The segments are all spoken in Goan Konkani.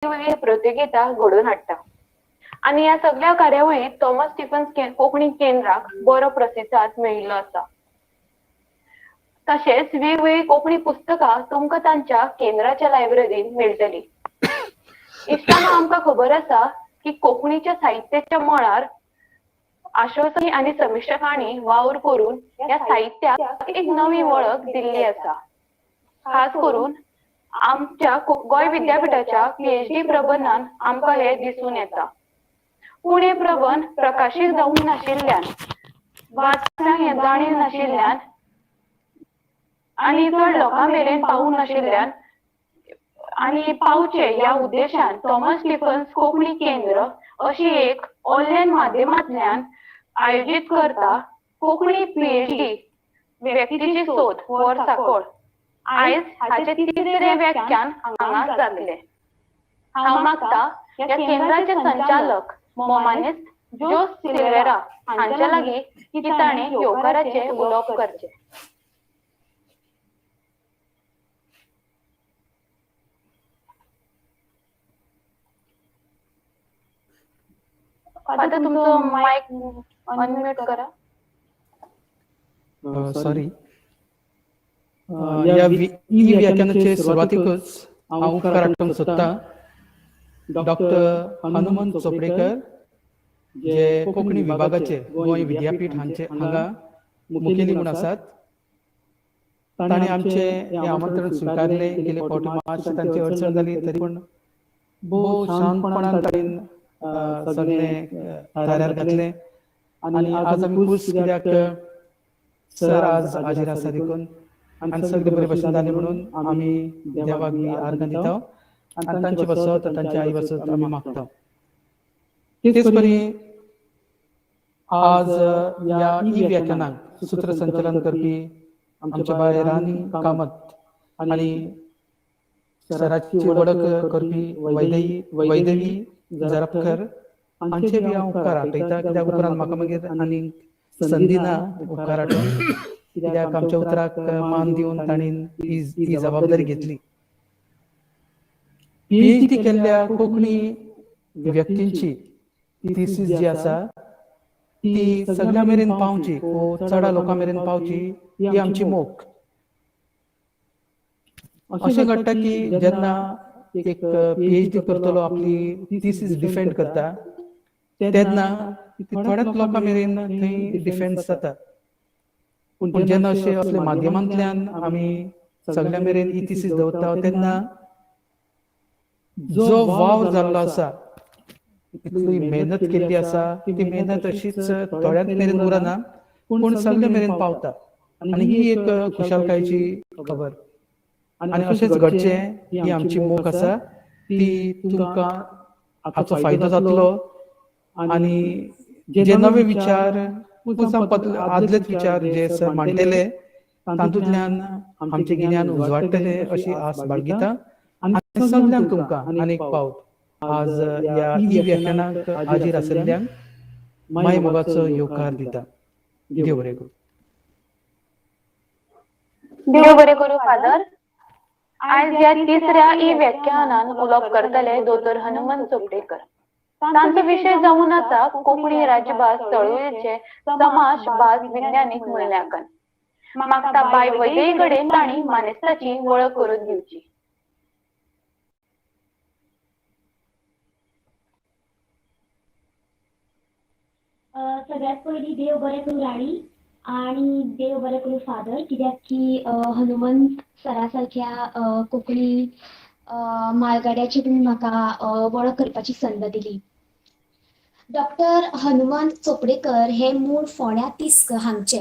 वेगवेगळी प्रतियोगिता घडोवन हाडटा आनी ह्या सगळ्या कार्यावळींत थॉमस स्टिफन्स कोंकणी केंद्राक बरो प्रतिसाद मेळिल्लो आसा. तशेंच वेगवेगळी कोंकणी पुस्तकां तुमकां तांच्या केंद्राच्या लायब्ररींत मेळटली. इश्टांनो, आमकां खबर आसा की कोंकणीच्या साहित्याच्या मळार आश्वासनी आनी समिक्षकांनी वावर करून ह्या साहित्याक एक नवी वळख दिल्ली आसा. खास करून आमच्या गोंय विद्यापीठाच्या PhD प्रबंधान आमकां हें दिसून येता. पूण हे प्रबंध प्रकाशीत जावंक नाशिल्ल्यान, वाचप्यांक हें जाणीव नाशिल्ल्यान आनी चड लोकां मेरेन पावूंक नाशिल्ल्यान आनी पावचे ह्या उद्देशान थॉमस स्टिफन्स कोंकणी केंद्र अशी एक ऑनलायन माध्यमांतल्यान आयोजीत करता कोंकणी PhD व्यक्तीची सोद वर्साकोळ. आयज हाचे तिसरे व्याख्यान हांगा जातले. हांव मागता ह्या केंद्राचे संचालक मोमानेस्त जोस सिल्वेरा हांच्या लागीं की ताणें येवकाराचें उलोवप करचें. आता तुमचो मायक अनम्यूट करा. सॉरी. ह्या ई व्याख्यानाचे सुरवातीकच हांव उपकार आठोवंक सोदता डॉक्टर हनुमंत चोपडेकर, जे कोंकणी विभागाचे गोंय विद्यापीठ हांचे हांगा मुखेली म्हूण आसात. ताणें आमचें हें आमंत्रण स्विकारलें. गेले फावटी मातशी तांची अडचण जाली तरी पूण भोव शांतपणान ताणें सगळें थाऱ्यार घातलें आनी आज आमी खूश कित्याक सर आज हाजीर आसा देखून आनी सगळे बरे भशेन जालें म्हणून आमी देवाक बी आर्गां दिता आनी तांचे पासत तांचे आई पासत आमी मागता. तेच परी आज ह्या ई व्याख्यानाक सूत्रसंचालन करपी आमच्या बाय रानी कामत आनी सराची वळख करपी वैदेही जरपकर हांचे बी हांव उपकार आठयता, कित्याक उपरांत म्हाका मागीर आनीक संदी ना उपकार आठोवंक, कित्याक आमच्या उतराक मान दिवन तांणी ही जबाबदारी घेतली. PhD केल्ल्या कोंकणी व्यक्तींची थिसीस जी आसा ती सगळ्या मेरेन पावची, चडा लोकां मेरेन पावची ही आमची मोख. अशें घडटा की जेन्ना एक PhD करतलो आपली थिसीस डिफेंड करता तेन्ना थोड्याच लोकां मेरेन थंय डिफेंस जाता, पूण जेन्ना अशे असले माध्यमांतल्यान आमी सगळ्या मेरेन ही थिसीस दवरता तेन्ना जो वावर जाल्लो आसा, इतली मेहनत केल्ली आसा, ती मेहनत अशीच थोड्याच मेरेन उरना पूण सगळे मेरेन पावता आनी ही एक खुशालकायेची खबर. आनी अशेंच घडचें ही आमची मोख आसा, ती तुमकां हाचो फायदो जातलो आनी जे नवे विचार आदलेच विचार जे सर मांडटले तातूंतल्यान आमचें गिन्यान उजवाडटलें अशी आस बाळगिता आनी सगल्यांक तुमकां आनी एक पावट आज ह्या ई व्याख्यानाक हाजीर आशिल्ल्यांक माय मोगाचो येवकार दिता. देव बरें करूं. देव बरें करूं फादर. आयज ह्या तिसऱ्या ई व्याख्यानान उलोवप करतले दोतोर हनुमंत चोपडेकर. तांचो विशय जावन आसा कोंकणी राजभास चळवळीचे समाज भास विज्ञानीक मुल्यांकन. मागता बाय वैदेही कडेन तांणी मानेस्ताची वळख करून दिवची. सगळ्यात पयलीं देव बरें करूं राणी आनी देव बरें करूं फादर, कित्याक की हनुमंत सरा सारक्या कोंकणी मालगाड्याची तुमी म्हाका वळख करपाची संद दिली. डॉक्टर हनुमंत चोपडेकर हे मूळ फोंड्या तिस्क हांगचे.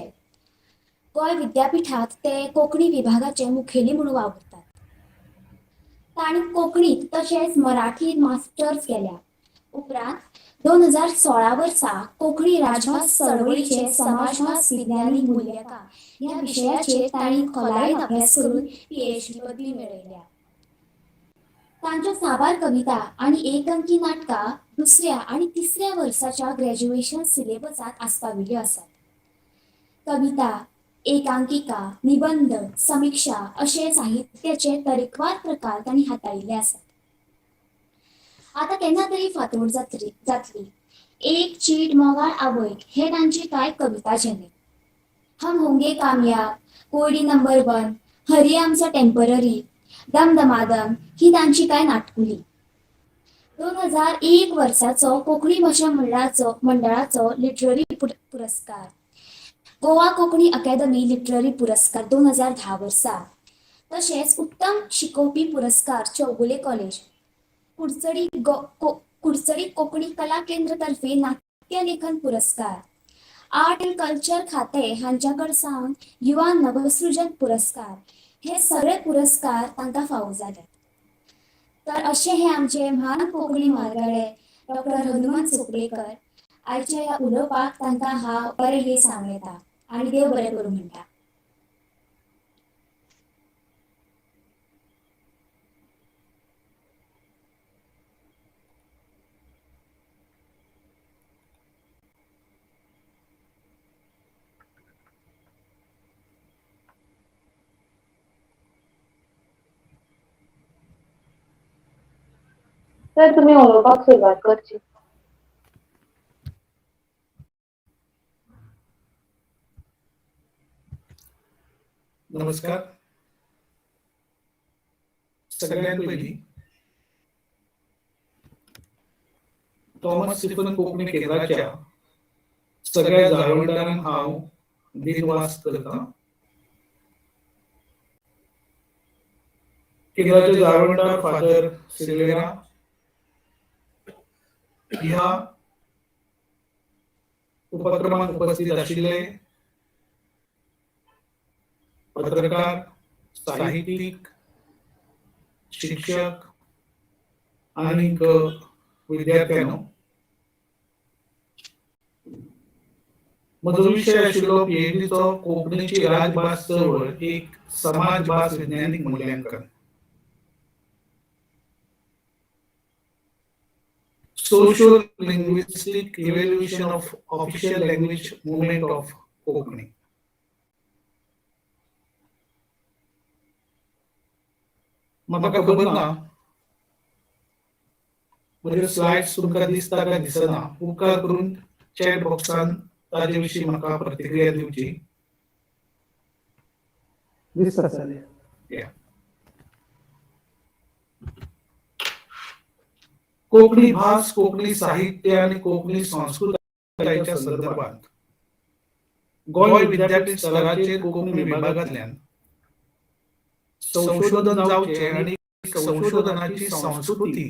गोंय विद्यापिठांत ते कोंकणी विभागाचे मुखेली म्हणून वावुरतात. तांणी कोंकणीत तशेंच मराठीत मास्टर्स केल्या. उपरांत 2016 वर्सा कोंकणी राजभास चळवळीचे समाजभास विज्ञानीक मुल्यांकन ह्या विशयाचेर तांणी खोलायेन अभ्यास करून PhD पदवी मेळयल्या. तांच्यो साबार कविता आनी एकांकी नाटकां दुसऱ्या आनी तिसऱ्या वर्साच्या ग्रॅज्युएशन सिलेबसांत आस्पाविल्ल्यो आसात. कविता, एकांकिका, निबंध, समिक्षा अशे साहित्याचे तरेकवार प्रकार तांणी हाताळिल्ले आसात. आतां केन्ना तरी फांतोड जातली, एक चीट मोगाळ आवयक हे तांची कांय कविता झेले. हम होंगे कामयाब, कोयडी नंबर 1, हरी आमचो टेम्पररी, दमदमादम ही तांची कांय नाटकुली. 2001 वर्साचो कोंकणी भाशा मंडळाचो लिटररी पुरस्कार, गोवा कोंकणी अकादमी लिटररी पुरस्कार 2010 वर्सा, तशेंच उत्तम शिकोवपी पुरस्कार चौगुले कॉलेज, कुडचडी कोंकणी कला केंद्र तर्फे नाट्य लेखन पुरस्कार, आर्ट अँड कल्चर खातें हांच्या कडसावन युवा नवसृजन पुरस्कार, हे सगळे पुरस्कार तांकां फावो जाल्यात. तर अशें हे आमचे म्हान कोंकणी म्हालगडे डॉक्टर हनुमंत चोपडेकर. आयच्या ह्या उलोवपाक तांकां हांव बरें हे सांगता आनी देव बरें करूं म्हणटा. सर, तुम्ही उलोवपाक सुरवात करची. नमस्कार. सगळ्यात पहिली थॉमस स्टीफन कोंकणी केंद्राच्या सगळ्या जाळवणदारांक हांव दिनवास करता. केंद्राचे जाळवणदार फादर सिल्वेरा ह्या उपक्रमात उपस्थित आशिल्ले पत्रकार, साहित्यिक, शिक्षक आनी विद्यार्थ्यांनो, म्हजो विशय आशिल्लो पीएचडीचो कोंकणीची राजभास चळवळ एक समाज भास वैज्ञानिक मूल्यांकन. Social linguistic evaluation of official language movement of Konkani. म्हाका खबर ना म्हजे स्लायड्स तुमकां दिसता काय दिसना, उपकार करून चॅट बॉक्सान ताजे विशीं म्हाका प्रतिक्रिया दिवची. दिसता सर. कोंकणी भास, कोंकणी साहित्य आनी कोंकणी संस्कृतायेच्या संदर्भात गोंय विद्यापीठ स्तराचेर कोंकणी विभागांतल्यान संशोधन जावचें आनी संशोधनाची संस्कृती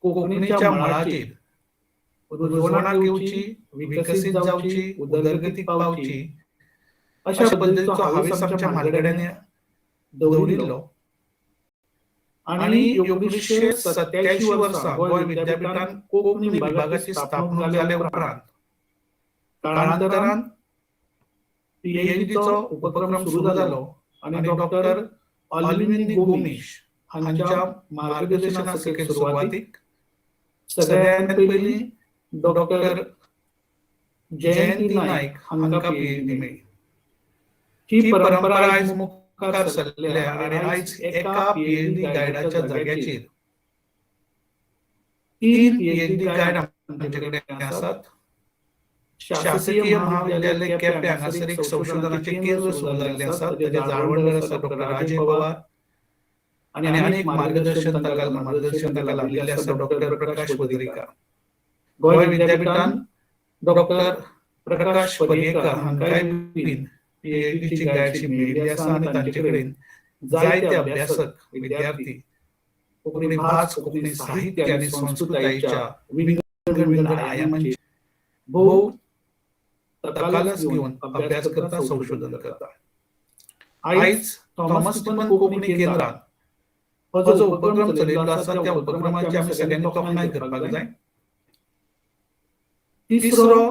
कोंकणीच्या मळाचेर रुजवणाक येवची, विकसीत जावची, उदरगतीक पावची अशा पद्दतीचो हावेस आमच्या म्हालगड्यांनी दवरिल्लो आनी 1987 वर्सा गोंय विद्यापीठान कोंकणी विभागाची स्थापणूक जाल्या उपरांत काळांतरान पीएचडीचो उपक्रम सुरू जालो आनी डॉक्टर ऑलिव्हिनी गोमीश हांच्या मार्गदर्शना सकयल सुरवातीक सगळ्यांत पयलीं डॉक्टर जयंती नायक हांकां पीएचडी मेळ्ळी. ही परंपरा आयज मुखार सरल्या आनी आयज एका पीएचडी गायडाच्या जाग्याचेर 3 पीएचडी गायड आमचे कडेन आसात. शासकीय महाविद्यालय केपें हांगासर एक संशोधनाचें केंद्र सुरू जाल्लें आसा, ताचे जाळवणदार आसा डॉक्टर राजय पवार आनी आनीक मार्गदर्शन ताका लाभिल्लें आसा डॉक्टर प्रकाश पदरीकार. गोंय विद्यापीठान डॉक्टर प्रकाश पर्येकर हांकांय बीन पीएचडीची गायडशीप मेळिल्ली आसा आनी तांचे कडेन जायते अभ्यासक विद्यार्थी कोंकणी भास, कोंकणी साहित्य आनी संस्कृतायेच्या विंगड विंगड आयामांची भोव तकालस घेवन अभ्यास करता, संशोधन करता. आयज थॉमस स्टीफन कोंकणी केंद्रान हो जो उपक्रम चलयल्लो आसा त्या उपक्रमाची आमी सगळ्यांनी तोखणाय करपाक जाय. तिसरो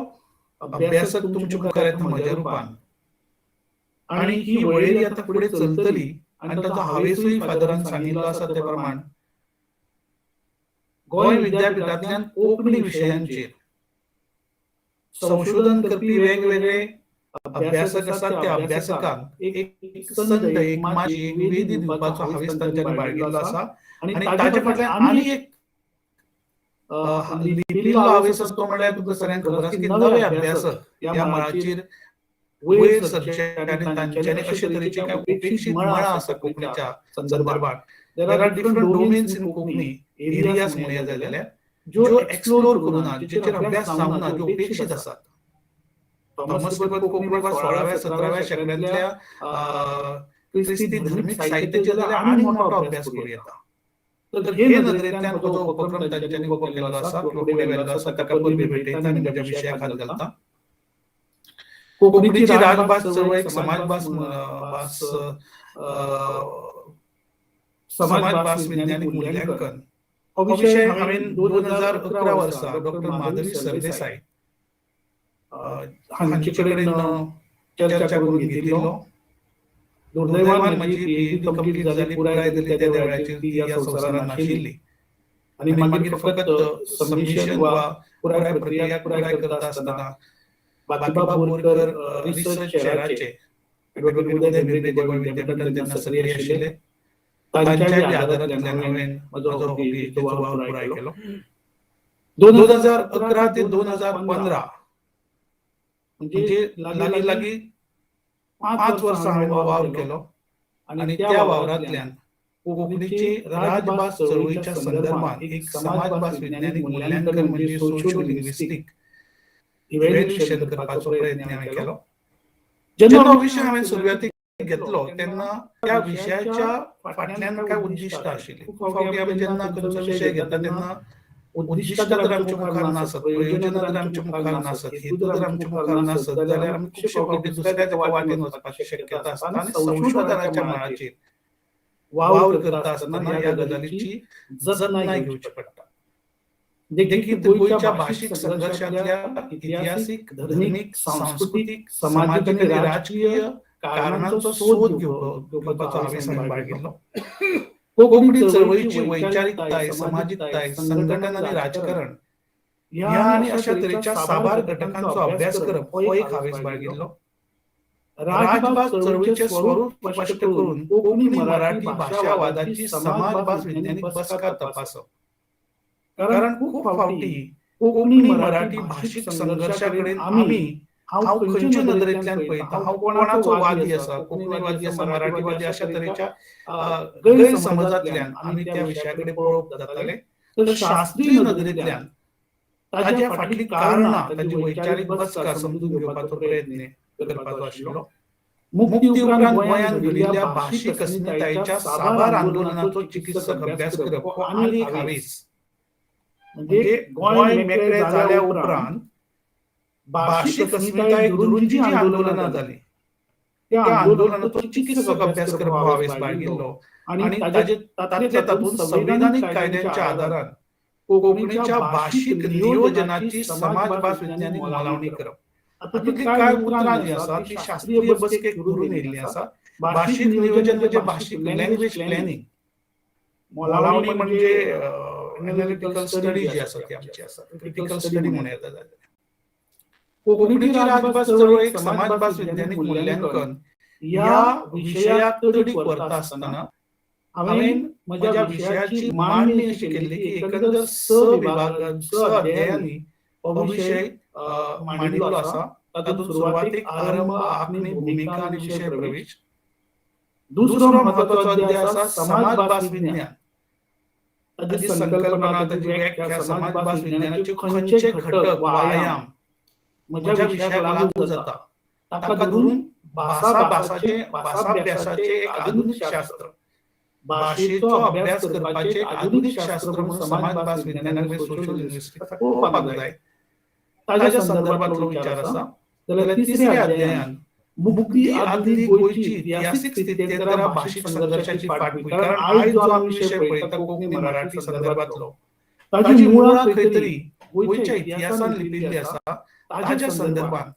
अभ्यासक तुमच्या मुखार येता म्हज्या रुपान आनी ही वळेरी आतां फुडें चलतली आनी ताचो हावेसूय फादरान सांगिल्लो आसा ते प्रमाण गोंय विद्यापीठांतल्यान कोंकणी विशयांचेर संशोधन करपी वेगवेगळे अभ्यासक आसात, त्या अभ्यासकांक एक संद, एक माची, एक वेदी दिवपाचो हावेस तांच्यांनी बाळगिल्लो आसा आनी ताचे फाटल्यान आनी एक लिपिल्लो हावेस आसा तो म्हळ्यार तुमकां सगळ्यांक खबर आसा की नवे अभ्यासक ह्या मळाचेर वयर सरचे आनी तांच्यांनी अशे तरेची कांय उपेक्षीत मळां आसा कोंकणीच्या संदर्भात. There are different domains in Konkani areas म्हणया जाल्यार ज्यो एक्सप्लोर करूं ना, जेचेर अभ्यास जावंक ना, ज्यो उपेक्षीत आसात. थॉमस रिबेलो कोंकणी 16व्या 17व्या शेंकड्यांतल्या क्रिस्ती धर्मीक साहित्याचेर जाल्यार आनी मोठो अभ्यास करूं येता. तर हे नदरेंतल्यान हो जो उपक्रम तांच्यांनी उबो केल्लो आसा किंवा फुडें व्हेल्लो आसा ताका परबीं भेटयता आनी म्हज्या विशयाक हात घालता. कोंकणीची राजभास चळवळ एक समाजभास भास समाजभास विज्ञानीक मुल्यांकन हो विशय हांवें 2011 वर्सा डॉक्टर माधवी सरदेसाय हांचे कडेन चर्चा करून घेतिल्लो. दुर्दैवान म्हजी पीएचडी कंप्लीट जाली, पुराय जाली त्या वेळाचेर ती ह्या संवसारांत नाशिल्ली आनी मागीर फकत सबमिशन वा पुराय प्रक्रिया पुराय करता आसतना बाकीबाब बोरकर रिसर्च चेअराचे एडवोकेट उदय भेंब्रे जे गोंय विद्यापिठांत तेन्ना सक्रीय आशिल्ले तांच्या आदारांतल्यान हांवें म्हजो पीएचडीचो वावर पुराय केलो. 2011 ते 2015 म्हणजे लागीं लागीं 5 वर्सां हांवें वावर केलो आनी त्या वावरांतल्यान कोंकणीची राजभास चळवळीच्या संदर्भात एक समाजभास विज्ञानीक मुल्यांकन म्हणजे सोशियो लिंग्विस्टीक इव्हॅल्युएशन करपाचो प्रयत्न हांवें केलो. जेन्ना हो विशय हांवें सुरवातीक घेतलो तेन्ना त्या विशयाच्या फाटल्यान कांय उद्दिश्टां आशिल्लीं. खूब फावटी आमी जेन्ना खंयचो विशय घेता तेन्ना उद्दिश्टां जर आमच्या मुखार नासत, प्रयोजनां जर आमच्या मुखार नासत, हेतू जर आमच्या मुखार नासत जाल्यार आमी खुबशे फावटी दुसऱ्या एका वाटेन वचपाची शक्यता आसता आनी संशोधनाच्या मळाचेर वावर करता आसतना ह्या गजालीची जतनाय घेवची पडटा. देखीक गोंयच्या भाशीक संघर्शांतल्या इतिहासीक, धर्मीक, सांस्कृतीक, समाजीक आनी राजकीय कारणांचो सोद घेवपाचो हावेस हांवें बाळगिल्लो. कोंकणी चळवळीची वैचारिकताय, समाजीकताय, संघटन आनी राजकारण ह्या आनी अशा तरेच्या साबार घटकांचो अभ्यास करप हो एक हावेस बाळगिल्लो. राजभास चळवळीचें स्वरूप स्पश्ट करून कोंकणी मराठी भाशावादाची समाजभास विज्ञानीक बसका तपासप. कारण खूब फावटी कोंकणी मराठी भाशीक संघर्शा कडेन आमी हांव खंयचे नदरेंतल्यान पळयता, हांव कोणाचो वादी आसा, कोंकणीवादी आसा, मराठीवादी, अशा तरेच्या गैरसमजांतल्यान आमी त्या विशया कडेन पळोवप जातालें. तर शास्त्रीय नदरेंतल्यान ताज्या फाटलीं कारणां, ताजी वैचारीक बसका समजून घेवपाचो प्रयत्न करपाचो आशिल्लो. मुक्ती उपरांत गोंयांत घडिल्ल्या भाशीक अस्मितायेच्या साबार आंदोलनाचो चिकित्सक अभ्यास करप हो आनी एक हावेस. म्हणजे गोंय मेकळें जाल्या उपरांत भाशीक अस्मितायेक धरून जी जी आंदोलनां जालीं त्या आंदोलनाचो चिकित्सक अभ्यास करप हो हावेस बाळगिल्लो आनी ताजे तातूंतल्या तातूंत संविधानीक कायद्यांच्या आदारान कोंकणीच्या भाशीक नियोजनाची समाजभास विज्ञानीक मोलावणी करप. तातूंतलीं कांय उतरां जीं आसा तीं शास्त्रीय बसकेक धरून येयल्लीं आसा. भाशीक नियोजन म्हणजे भाशीक लँग्वेज प्लॅनिंग, मोलावणी म्हणजे एनालिटिकल स्टडी जी आसा ती आमची आसा, क्रिटिकल स्टडी म्हणूं येता जाल्यार. कोंकणीची राजभास चळवळ एक समाजभास विज्ञानीक मुल्यांकन ह्या विशयाक तडीक व्हरता आसतना हांवें म्हज्या विशयाची मांडणी अशी केल्ली की एकंदर 6 विभागां, 6 अध्यायांनी हो विशय मांडिल्लो आसा. तातूंत सुरवातीक आरंभ, आंखणी, भुमिका आनी विशय प्रवेश. दुसरो म्हत्वाचो अध्याय आसा समाजभास विज्ञान, ताजी संकल्पना, ताजी व्याख्या, समाजभास विज्ञानाचे खंयचे घटक वा आयाम म्हज्या विशयाक लागू जाता ताका धरून भासाभ्यासाचें एक आधुनीक शास्त्र, भाशेचो अभ्यास करपाचें एक आधुनीक शास्त्र म्हणून समाजभास विज्ञानाक सोशल लिंग्विस्टिक्स पळोवपाक जाय, ताज्या संदर्भांतलो विचार आसा. जाल्यार तिसऱ्या अध्यायान मुक्ती आदली गोंयची इतिहासीक स्थित्यंतरां, भाशीक संघर्शाची फाटभूंय. कारण आयज जो आमी विशय पळयता कोंकणी मराठी संदर्भांतलो ताजी मुळां खंय तरी गोंयच्या इतिहासान लिपिल्ली आसा, ताज्या संदर्भात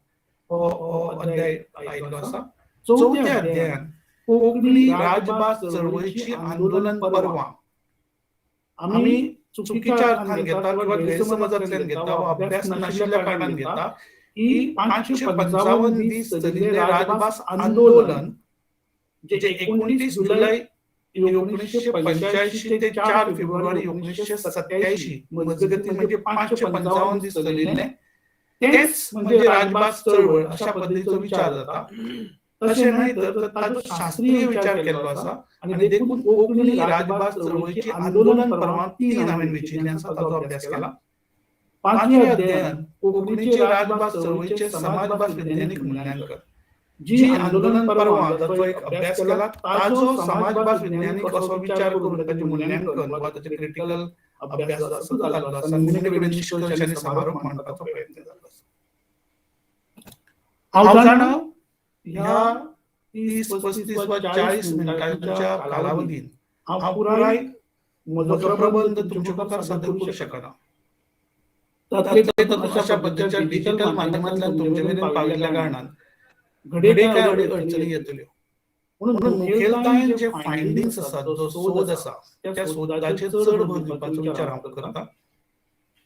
हो अध्याय आयिल्लो आसा. चवथ्या अध्यायान कोंकणी राजभास चळवळीची आंदोलन पर्वां आमी चुकीच्या अर्थान घेता किंवा गैरसमजांतल्यान घेता वा अभ्यास नाशिल्ल्या कारणान घेता की 555 दीस चलिल्लें राजभास आंदोलन जे 29 जुलय 1985 ते 4 फेब्रुवारी 1987 मजगती म्हणजे 555 दीस चलिल्लें तेच म्हणजे राजभास चळवळ अशा पद्दतीचो विचार जाता. तशें न्हय तर ताचो शास्त्रीय विचार केल्लो आसा आनी देखून कोंकणी राजभास चळवळीची आंदोलन प्रमाण 3 हांवें विचिल्लें आसा, ताचो अभ्यास केला. पांचवें अध्ययन कोंकणीचे राजभास चळवळीचे समाजभास वैज्ञानिक मुल्यांकन, जी आंदोलन पर्वां जाचो एक अभ्यास केला ताचो समाजभास वैज्ञानिक असो विचार करून ताचें मुल्यांकन वा ताचें क्रिटिकल अभ्यास असो जाल्लो आसा. निमणे कडेन निश्कर्श आनी समारोप मांडपाचो प्रयत्न जाल्लो आसा. हांव जाणा ह्या 30, 35 वा 40 मिनटांच्या कालावधीन हांव पुराय म्हजो प्रबंध तुमच्या मुखार सादर करूंक शकना. तातूंतले तातूंत अशा पद्दतीच्या डिजिटल माध्यमांतल्यान तुमचे मेरेन पाविल्ल्या कारणान घडये कांय अडचणी येतल्यो. म्हणून मुखेलतायेन जे फायंडिंग्स आसात, जो सोद आसा त्या सोदाचेर चड भर दिवपाचो विचार हांव करता.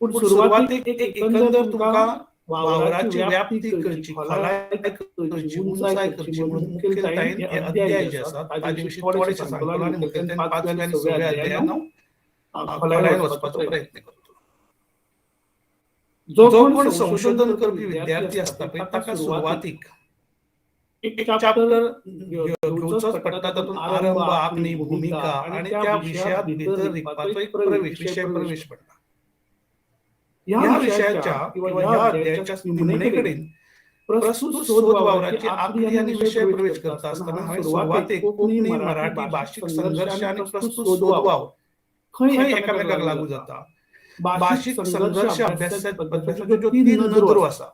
पूण सुरवातेक एक एकंदर तुमकां वावराची व्याप्ती करची, खोलाय करची, उंचाय करची म्हणून मुखेलतायेन हे अध्याय जे आसात ताजे विशीं थोडेशें सांगतलो आनी मुखेलतायेन 5व्या आनी 6व्या अध्यायान हांव खोलायेन वचपाचो प्रयत्न करतलो. जो कोण संशोधन करपी विद्यार्थी आसता पळय ताका सुरवातीक एक चॅप्टर घेवचोच पडटा, तातूंत आरंभ, आंखणी, भुमिका आनी त्या विशयांत भितर रिगपाचो एक प्रवेश, विशय प्रवेश पडटा. ह्या विशयाच्या किंवा ह्या अध्यायाच्या निमणे कडेन प्रस्तुत सोद वावराची आंखणी आनी विशय प्रवेश करता आसतना हांवें सुरवातेक कोंकणी मराठी भाशीक संघर्श आनी प्रस्तुत सोद वावर खंय एकामेकाक लागू जाता, भाशीक संघर्श अभ्यासाच्यो ज्यो 3 नदरो आसा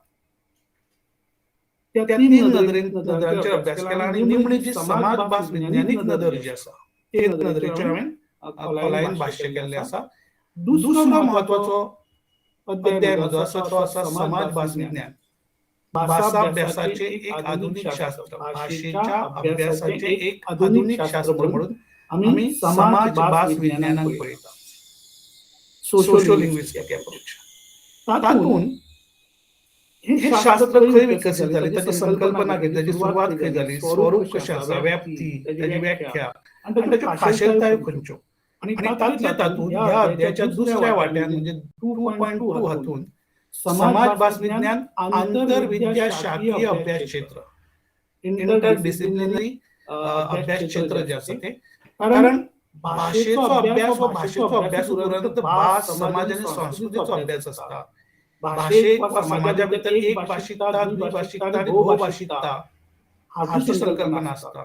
त्या 3 नदरांचेर अभ्यास केला आनी निमणी जी समाजभास वैज्ञानिक नदर जी आसा ते नदरेचेर हांवें खोलायेन भाश्य केल्लें आसा. दुसरो म्हत्वाचो अध्याय म्हजो आसा तो आसा समाजभास विज्ञान, भासाभ्यासाचें एक आधुनीक शास्त्र, भाशेच्या अभ्यासाचें एक आधुनीक शास्त्र म्हणून आमी समाजभास विज्ञानाक पळयता, सोशो लिंग्विस्टीक अप्रोच. तातूंत हे शास्त्र खंय विकसीत जालें, ताची संकल्पना कितें, ताची सुरवात खंय जाली, स्वरूप कशें आसा, व्याप्ती, ताची व्याख्या आनी ताच्यो खाशेलतायो खंयच्यो. आनी तातूंतल्या तातूंत ह्या अध्यायाच्या दुसऱ्या वाट्यान म्हणजे 2.2 हातूंत समाजभास विज्ञान आंतरविद्याशाखीय अभ्यास क्षेत्र, इंटरडिसिप्लिनरी अभ्यास क्षेत्र जें आसा तें, कारण भाशेचो अभ्यास हो भाशेचो अभ्यास उपरांत भास, समाज आनी संस्कृतीचो अभ्यास आसता. भाशेक वा समाजा भितर एक भाशीकता, द्विभाशीकता आनी भोवभाशीकता हाची संकल्पना आसता.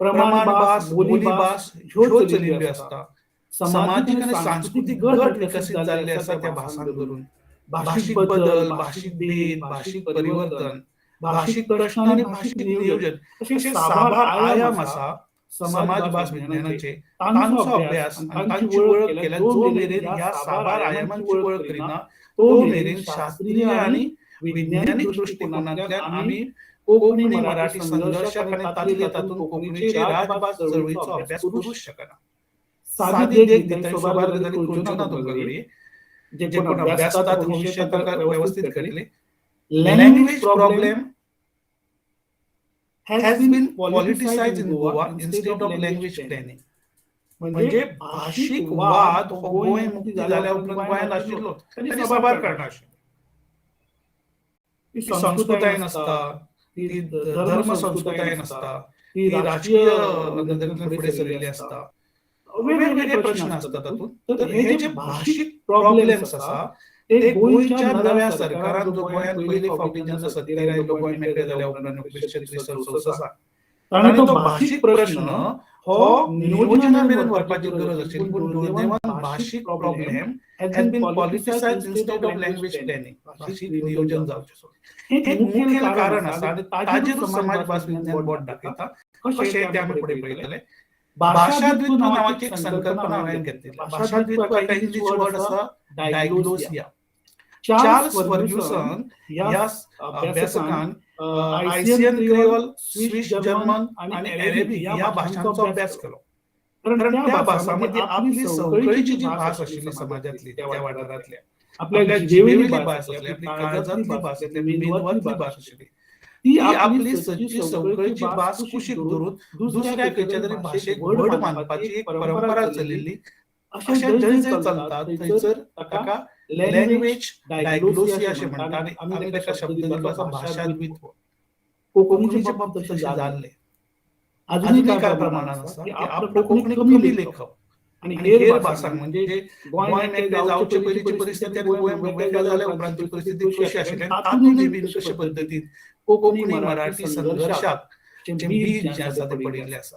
प्रमाण भास, बोली भास ह्यो चलिल्ल्यो आसता. समाजीक आनी सांस्कृतीक गट विकसीत जाल्ले आसा त्या भासांक धरून. भाशीक बदल, भाशीक भेद, भाशीक परिवर्तन, भाशीक प्रश्न आनी भाशीक नियोजन अशे साबार आयाम आसा समाजभास विज्ञानाचे. तांचो अभ्यास आनी तांची वळख केल्यार जो मेरेन ह्या साबार आयामांची वळख करिना तो मेरेन शास्त्रीय आनी वैज्ञानिक दृश्टिकोनांतल्यान आमी कोंकणी मराठी संघर्शाक आनी तातूंतले तातूंत कोंकणीचे राजभास चळवळीचो अभ्यास करूंक शकना. सादी देख दिता, साबार गजाली कळच्यो ना तुमकां घडये, जे कोण अभ्यासतात हो विशय तांकां वेवस्थीत कळटले. Language problem has been politicized in Goa instead of language planning. म्हणजे भाशीक वाद हो गोंय मुक्ती जाल्या उपरांत गोंयांत आशिल्लो, ताची साबार कारणां आशिल्लीं. ती संस्कृताय नासता, ती धर्म संस्कृताय नासता, ती राजकीय नदरेंतल्यान फुडें सरिल्ली आसता, वेगवेगळे प्रश्न आसता तातूंत. तर हे जे भाशीक प्रॉब्लेम्स आसा ते गोंयच्या नव्या सरकारान, जो गोंयांत पयले फावटी जेन्ना सत्तेर आयलो, गोंय मेकळें जाल्या उपरांत 1963 ताणें तो भाशीक प्रश्न हो नियोजना मेरेन व्हरपाची गरज आशिल्ली, पूण दुर्दैवान भाशीक problem has been politicized instead of language planning, भाशीक नियोजन जावचें सोडून. हें एक मुखेल कारण आसा आनी ताजेरूच समाजभास विज्ञान बोट दाखयता. कशें तें आमी फुडें पळयतले. भाशाद्वित्व नांवाची एक संकल्पना हांवें घेतली. भाशाद्वित्व एका इंग्लीश वर्ड आसा डायग्लोसिया. चार्ल्स फर्ग्युसन ह्या अभ्यासकान आयसियन क्रियोल, स्विस जर्मन आनी अरेबीक ह्या भाशांचो अभ्यास केलो, कारण त्या भासां मदीं आपली संवकळीची जी भास आशिल्ली समाजांतली, त्या वाठारांतल्या, आपल्या जिबेवेली भास आसली, आपली काळजांतली भास आसली, मेंदवांतली भास आशिल्ली, ती आपली सदची संवकळीची भास कुशीक धरून दुसऱ्या खंयच्या तरी भाशेक व्हड मानपाची एक परंपरा चलिल्ली. अशें जंय जंय चलता थंयसर ताका लँग्वेज डायग्लोसिया अशें म्हणटा आनी आमी ताका शब्द दिल्लो आसा भाशाद्वित्व. कोंकणीचे बाबतींत तशें जाल्लें. आजुनूय कांय प्रमाणान आसा की आपलो कोंकणी कमी लेखप आनी हेर भासांक, म्हणजे गोंय मेकळें जावचे पयलींची परिस्थिती आनी गोंय मेकळें जाल्या उपरांतची परिस्थिती कशी आशिल्ली, तातूंतय बीन कशे पद्दतीन कोंकणी मराठी संघर्शाक जें बीज जें आसा तें पडिल्लें आसा.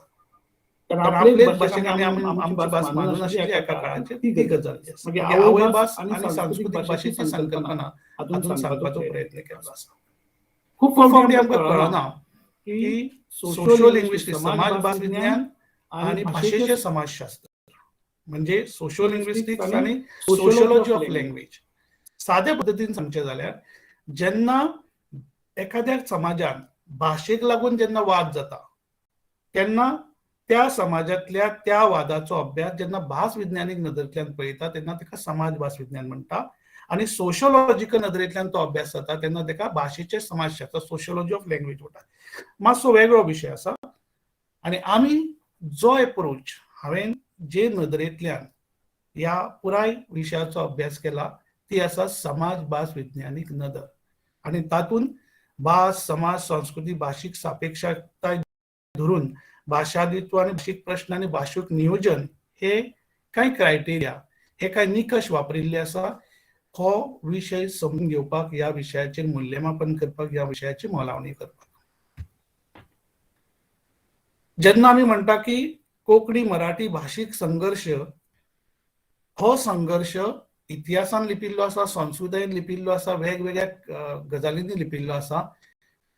कारण आपलेच भाशेक आमी आमची भास मानून आशिल्ली एका काळाचेर ती गजाल आसा. मागीर आवयभास आनी सांस्कृतीक भाशेची संकल्पना हातूंत सांगपाचो प्रयत्न केल्लो आसा. खूब फावटी आमकां कळना की सोशो लिंग्विस्टिक्स, समाज भास विज्ञान आनी भाशेचें समाजशास्त्र, म्हणजे सोशो लिंग्विस्टिक्स आनी सोशोलॉजी ऑफ लँग्वेज. साद्या पद्दतीन सांगचें जाल्यार जेन्ना एखाद्या समाजान भाशेक लागून जेन्ना वाद जाता तेन्ना त्या समाजांतल्या त्या वादाचो अभ्यास जेन्ना भास विज्ञानीक नदरेंतल्यान पळयता तेन्ना ताका समाज भास विज्ञान म्हणटा, आनी सोशोलॉजिकल नदरेंतल्यान तो अभ्यास जाता तेन्ना ताका भाशेचें समाजशास्त्र, सोशोलॉजी ऑफ लँग्वेज म्हणटात. मातसो वेगळो विशय आसा आनी आमी जो एप्रोच, हांवें जे नदरेंतल्यान ह्या पुराय विशयाचो अभ्यास केला ती आसा समाज भास विज्ञानीक नदर, आनी तातूंत भास, समाज, संस्कृती, भाशीक सापेक्षताय धरून भाशादित्व आनी भाशीक प्रश्न आनी भाशीक नियोजन हे कांय क्रायटेरिया, हे कांय निकश वापरिल्ले आसा. हो विशय समजून घेवपाक, ह्या विशयाचेर मूल्यमापन करपाक, ह्या विशयाची मोलावणी करपाक. जेन्ना आमी म्हणटा की कोंकणी मराठी भाशीक संघर्श, हो संघर्श इतिहासान लिपिल्लो आसा, संस्कृतायेन लिपिल्लो आसा, वेगवेगळ्या गजालींनी लिपिल्लो आसा,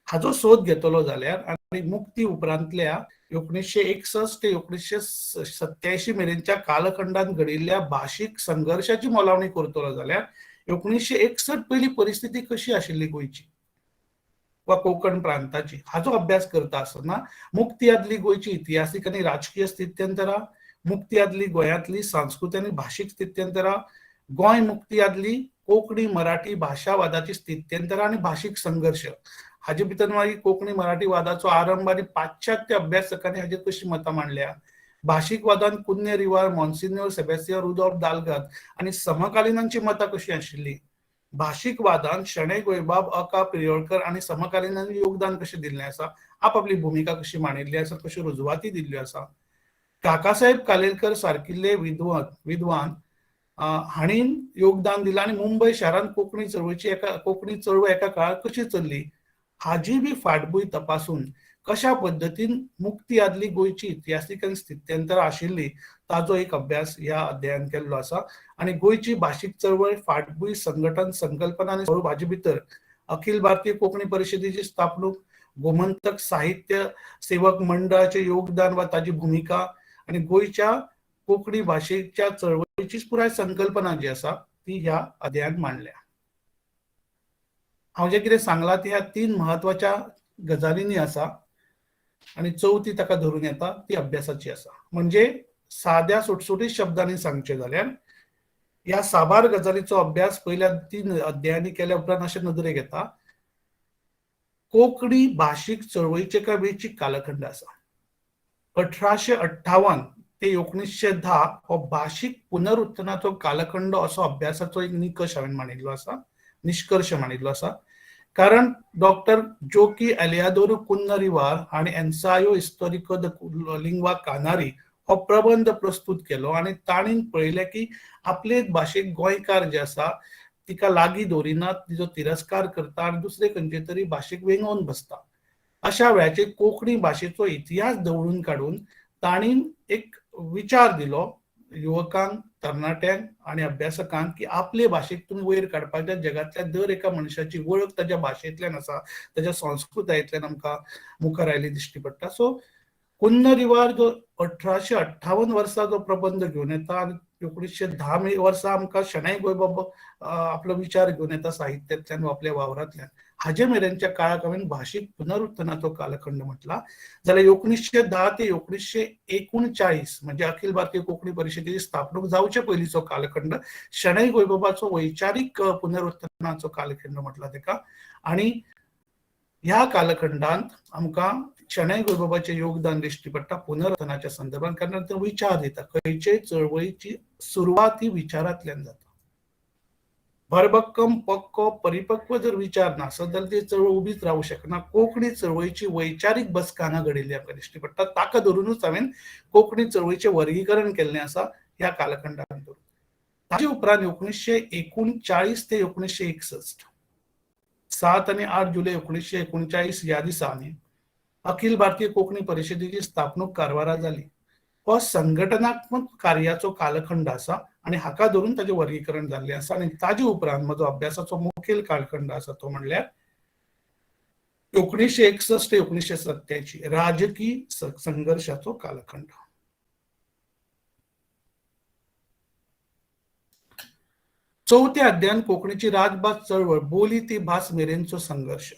हाचो सोद घेतलो जाल्यार आनी मुक्ती उपरांतल्या 1961 ते 1987 मेरेनच्या कालखंडांत घडिल्ल्या भाशीक संघर्शाची मोलावणी करतलो जाल्यार 1961 पयली परिस्थिती कशी आशिल्ली गोंयची वा कोंकण प्रांताची हाचो अभ्यास करता आसतना मुक्ती आदली गोंयची इतिहासीक आनी राजकीय स्थित्यंतरां, मुक्ती आदली गोंयांतली सांस्कृतीक आनी भाशीक स्थित्यंतरां, गोंय मुक्ती आदली कोंकणी मराठी भाशावादाची स्थित्यंतरां आनी भाशीक संघर्श, हाजे भितर मागीर कोंकणी मराठी वादाचो आरंभ आनी पाश्चात्य अभ्यासकांनी हाजेर कशी मतां मांडल्या, भाशीक वादान कुन्य रिवार, मॉन्सिन्योर सेबेस्तियान रुदोल्फ दाल्गाद आनी समकालीनांची मतां कशी आशिल्ली, भाशीक वादान शणै गोंयबाब, अका प्रियोळकर आनी समकालीनांनी योगदान कशें दिल्लें आसा, आपापली भुमिका कशी मांडिल्ली आसा, कश्यो रुजवाती दिल्ल्यो आसा, काकासाहेब कालेलकर सारकिल्ले विद्वान हांणी योगदान दिलां आनी मुंबय शारांत कोंकणी चळवळीची कोंकणी चळवळ एका काळार कशी चल्ली हाजी बी फाटभूंय तपासून कशा पद्दतीन मुक्ती आदली गोंयची इतिहासीक आनी स्थित्यंतरां आशिल्ली ताजो एक अभ्यास ह्या अध्यायान केल्लो आसा. आनी गोंयची भाशीक चळवळ, फाटभूंय, संघटन, संकल्पना आनी स्वरूप हाजे भितर अखिल भारतीय कोंकणी परिशदेची स्थापणूक, गोमंतक साहित्य सेवक मंडळाचें योगदान वा ताजी भुमिका आनी गोंयच्या कोंकणी भाशेच्या चळवळीची पुराय संकल्पना जी आसा ती ह्या अध्यायान मांडल्या. हांव जें कितें सांगलां ती ह्या तीन म्हत्वाच्या गजालींनी आसा आनी चवथी ताका धरून येता ती अभ्यासाची आसा. म्हणजे साद्या सुटसुटीत शब्दांनी सांगचें जाल्यार ह्या साबार गजालीचो अभ्यास पयल्या तीन अध्यायांनी केल्या उपरांत अशें नदरेक येता, कोंकणी भाशीक चळवळीचे काय वेंचीक कालखंड आसा. 1858 ते 1910 हो भाशीक पुनरुत्थानाचो कालखंड असो अभ्यासाचो एक निकश हांवें मांडिल्लो आसा, निश्कर्श मांडिल्लो आसा. कारण डॉक्टर जोकी एलियादोरू कुन्ना रिवार हांणी एन्सायो इस्टोरिको the lingua कानारी हो प्रबंध प्रस्तुत केलो आनी तांणी पळयलें की आपले भाशेक गोंयकार जे आसा तिका लागीं दवरिनात, तिचो तिरस्कार करता आनी दुसरे खंयचे तरी भाशेक वेंगोवन बसता. अशा वेळाचेर कोंकणी भाशेचो इतिहास दवरून काडून तांणी एक विचार दिलो युवकांक, तरणाट्यांक आनी अभ्यासकांक की आपले भाशेक तुमी वयर काडपाक जाय. जगांतल्या दर एका मनशाची वळख ताच्या भाशेंतल्यान आसा, ताच्या संस्कृतायेंतल्यान आमकां मुखार आयिल्ली दिश्टी पडटा. सो कुन्न रिवार जो 1858 वर्सा जो प्रबंध घेवन येता आनी 1910 वर्सा आमकां शणै गोंयबाब आपलो विचार घेवन येता साहित्यांतल्यान वा आपल्या वावरांतल्यान, हाजे मेरेनच्या काळाक हांवें भाशीक पुनरुत्थानाचो कालखंड म्हटला. जाल्यार 1910 ते 1939 म्हणजे अखिल भारतीय कोंकणी परिशदेची स्थापणूक जावचे पयलींचो कालखंड शणै गोंयबाबाचो वैचारीक पुनरुत्थानाचो कालखंड म्हटला तेका. आनी ह्या कालखंडांत आमकां शणै गोंयबाबाचें योगदान दिश्टी पडटा पुनरुत्थानाच्या संदर्भात, कारण ते विचार दिता. खंयचेय चळवळीची सुरवात ही विचारांतल्यान जाता. भरभक्कम, पक्को, परिपक्व जर विचार नासत जाल्यार ती चळवळ उबीच रावूं शकना. कोंकणी चळवळीची वैचारीक बसका हांगा घडिल्ली आमकां दिश्टी पडटा. ताका धरुनूच हांवें कोंकणी चळवळीचें वर्गीकरण केल्लें आसा ह्या कालखंडाक धरून. ताजे उपरांत 1939 ते 1961, 7 आनी 8 जुलय 1939 ह्या दिसांनी अखिल भारतीय कोंकणी परिशदेची स्थापणूक कारवारा जाली. हो संघटनात्मक कार्याचो कालखंड आसा आनी हाका धरून ताचें वर्गीकरण जाल्लें आसा. आनी ताजे उपरांत म्हजो अभ्यासाचो मुखेल कालखंड आसा तो म्हणल्यार 1961 ते 1987 राजकीय संघर्शाचो कालखंड. चवथ्या अध्यायान कोंकणीची राजभास चळवळ बोली ती भास मेरेनचो संघर्श.